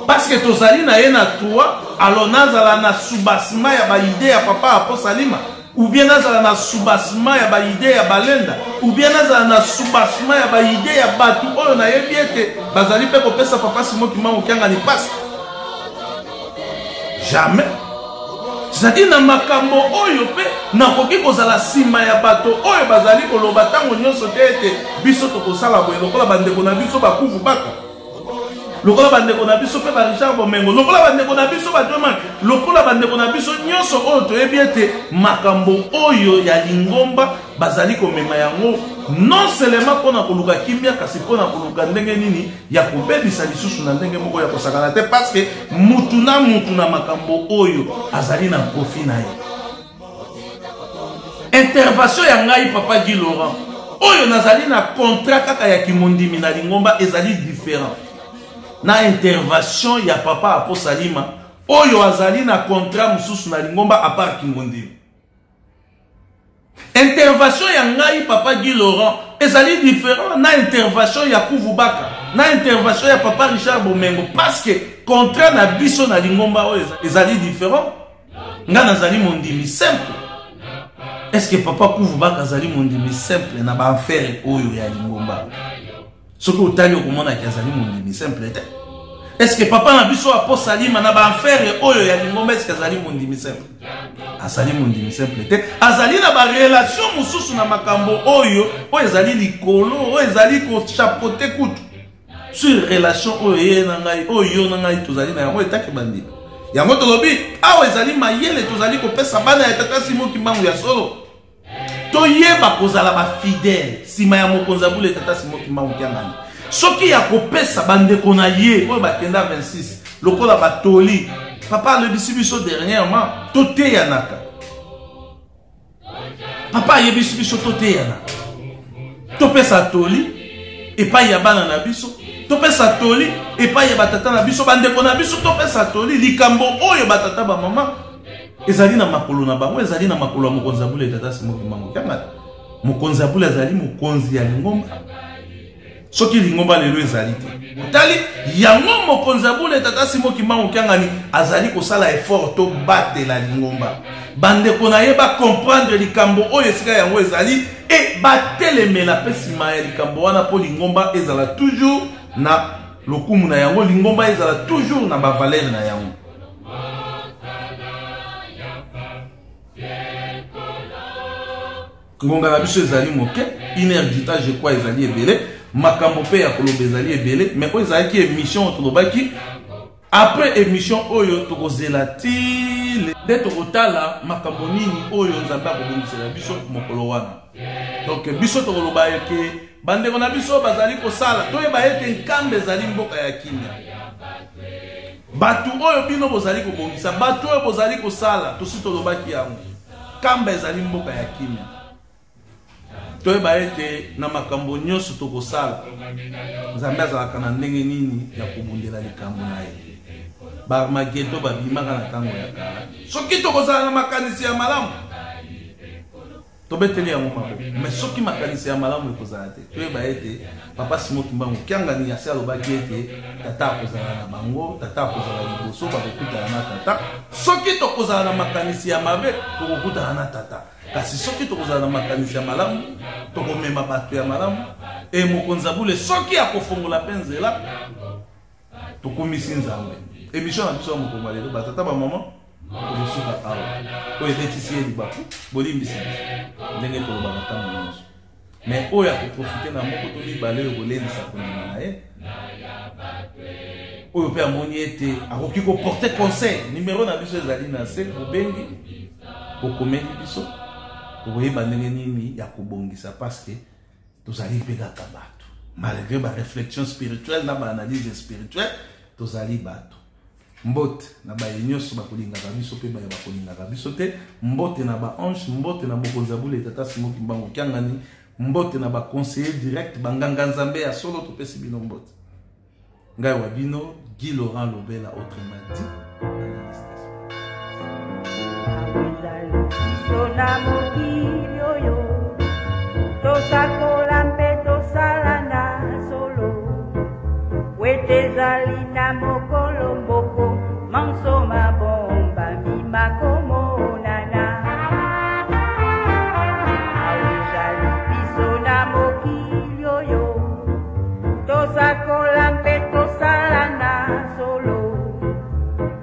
parce que tozali na ye na trois. Alors nazala na soubassement ya baide ya papa Aposalima, ou bien nazala na soubassement ya baide ya Balenda, ou bien nazala na soubassement ya baide ya bato oyo nayebi ete bazali mpe kopesa papa Simon Kimbangu Kiangani mpasi? Jamais. C'est-à-dire na makambo oyo mpe nakoki kozala nsima ya bato oyo bazali koloba ntango nyonso te ete biso tokosala boye, lokola bandeko na biso bakuvu baka, lokola bandeko na biso mpe ba Richard Bomengo, lokola bandeko na biso bato, lokola bandeko na biso nyonso oyo toyebi ete makambo oyo ya lingomba bazali komema yango non seulement mpona koluka kimia, kasi mpona koluka ndenge nini ya kobebisa lisusu na ndenge moko ya kosakana te, parce que mutu na mutu na makambo oyo azali na profit na ye. Intervention ya ngai papa Guy Laurent oyo nazali na contrat kaka ya kimondimi na lingomba ezali différent na intervention ya papa Aposalima oyo azali na contrat mosusu na lingomba à part kimondimi. Intervention ya ngai papa Guy Laurent ezali différent na intervention ya Kuvu Baka, na intervention ya papa Richard Bomengo, parce que contrat na biso na lingomba oyo ezali différent. Ngai nazali mondimi simple. Est-ce que papa Kuvu Baka azali mondimi simple na baaffaire oyo ya lingomba? Soki otali, okomonaki azali mondimi simple te. Est-ce que papa na biso Aposalima na baaffaire oyo ya lingomba, est-ce que azali mondimi simple? Azali mondimi simple te. Azali na barelation mosusu na makambo oyo, oyo ezali likolo, oyo ezali kochapeauter kutu sur relation oyo ye na ngai, oyo yo na ngai tozali na yango etake bandimi. Yango tolobi awa ezali mayele tozali kopesa bana ya Tata Simon Kimbangu ya solo, toyeba kozala bafidèle nsima ya mokonzi ya bule Tata Simon Kimbangu Kiangani. Soki ya kopesa bandeko na ye oyo bakenda 26 lokola batoli, papa alobisi biso dernièrement, toteyanaka. Papa ayebisi biso toteyanaka, topesa toli epai ya bana na biso, topesa toli epai ya batata na biso, bandeko na biso, topesa toli. Likambo oyo batata, bamama, ezali na makolo na bango, ezali na makolo ya mokonzi ya bule Tata Simon Kimbangu Kiangani. Mokonzi ya bule azali mokonzi ya lingomba. Soki lingomba lelo ezali te, otali yango, mokonzi ya bule Tata Simon Kimbangu Kiangani azali kosala effort tobatela lingomba, bandeko na ye bacomprendre likambo oyo esika yango ezali e batelemela mpe nsima ya likambo wana, mpo lingomba ezala toujours na lokumu na yango, lingomba ezala toujours na bavaleur na yango. Ngonga na biso ezali moke, une heure du temps je crois ezali ebele, makambo mpe ya koloba ezali ebele. Mais oyo ezalaki émission oyo tolobaki, après émission oyo tokozela ti nde tokotala makambo nini oyo Nzambe akobongisela biso mokolo wana. Donc biso tokoloba eke bandeko na biso bazali kosala, toyeba ete Nkamba ezali mboka ya kimia. Bato oyo bino bozali kobongisa, bato oyo bozali kosala, tosi tolobaki yango, Nkamba ezali mboka ya kimia. Toyeba ete na makambo nyonso tokosala, Nzambe azalaka na ndenge nini ya kobundela likambo na ye. Baarmagedo babimaka na ntango ya kala. Soki tokozala na makanisi ya malamu, tobeteli yango maboko. Mais soki makanisi ya malamu ekozala te, toyeba ete papa Simon Kimbangu Kiangani asi alobaki ete tata akozala na bango, tata akozala liboso, bakokutana na tata. Soki tokozala na makanisi ya mabe, tokokutana na tata. Kasi soki tokozala na makanisi ya malamu, tokomema bato ya malamu. E mokonzi ya bule soki akofongola mpe nzela, tokomisi Nzambe. Émission na biso ya mokolo lelo, batata, bamama. Tokosuka awa. Oyo ebetisi ye libaku, bolimbisi biso ndenge tolobaka ntango nyonso. Mais oyo akoprofite na moko to mibale oyo kolendisa kondima na ye, oyo mpe amoni ete akoki koporte conseil, numero na biso ezali na se, bobengi, bokomeli biso, tokoyeba ndenge nini ya kobongisa, parce que tozali mpe kaka bato, malgré ba réflexion spirituelle na ba analyse spirituelle, tozali bato. Mbote na baye nyonso bakolingaka biso mpe baye bakolingaka biso te. Mbote na ba ange, mbote na mokonzi ya bule tata Simon Kimbangu Kiangani, mbote na ba conseiller direct, banganga nzambe ya solo, topesi bino mbote. Ngai wa bino Guy Laurent Lobela, autrement dit analyste. Biso na mokili oyo tosakola mpe tosala na solo, wete ezali na mokolo moko manso mabombami makomonana. Awa ezali biso na mokili oyo tosakola mpe tosala na solo,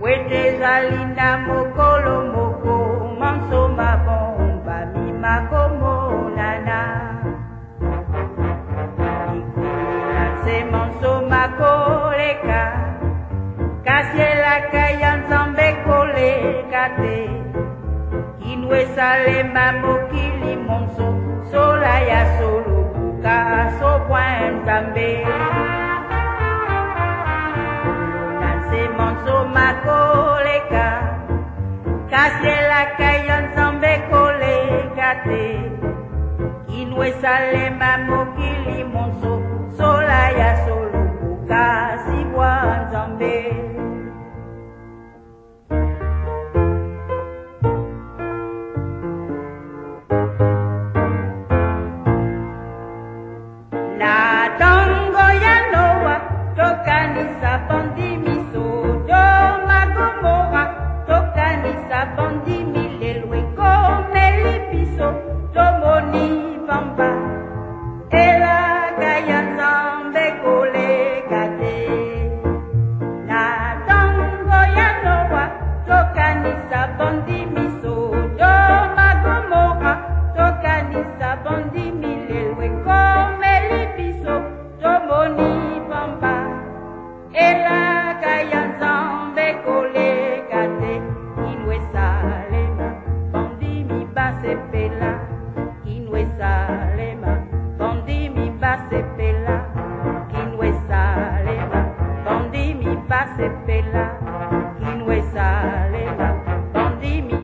wete ezali na mokolo moko manso mabombami makomonana. Likolo na nse manso makoleka, kasi elaka ya Nzambe koleka te. Kino esalema mokili monso, sola ya solo buka sokwa Nzambe. Likolo na nse manso makoleka, kasi elaka ya Nzambe koleka te. Kino esalema mokili monso, sola ya solo buka sibwa Nzambe. Na ntango ya Noa tokanisa bandimi Sodoma Gomora, tokanisa bandimi lelo ekomeli biso tomoni pamba, elaka ya Nzambe koleka te. Na ntango ya Noa tokanisa bandimi Sodoma Gomora, tokanisa bandimi lelo ekomeli biso tomoni pamba, elaka ya Nzambe koleka te. Kino esalema bandimi basepela, kino esalema bandimi basepela, kino esalema bandimi basepela.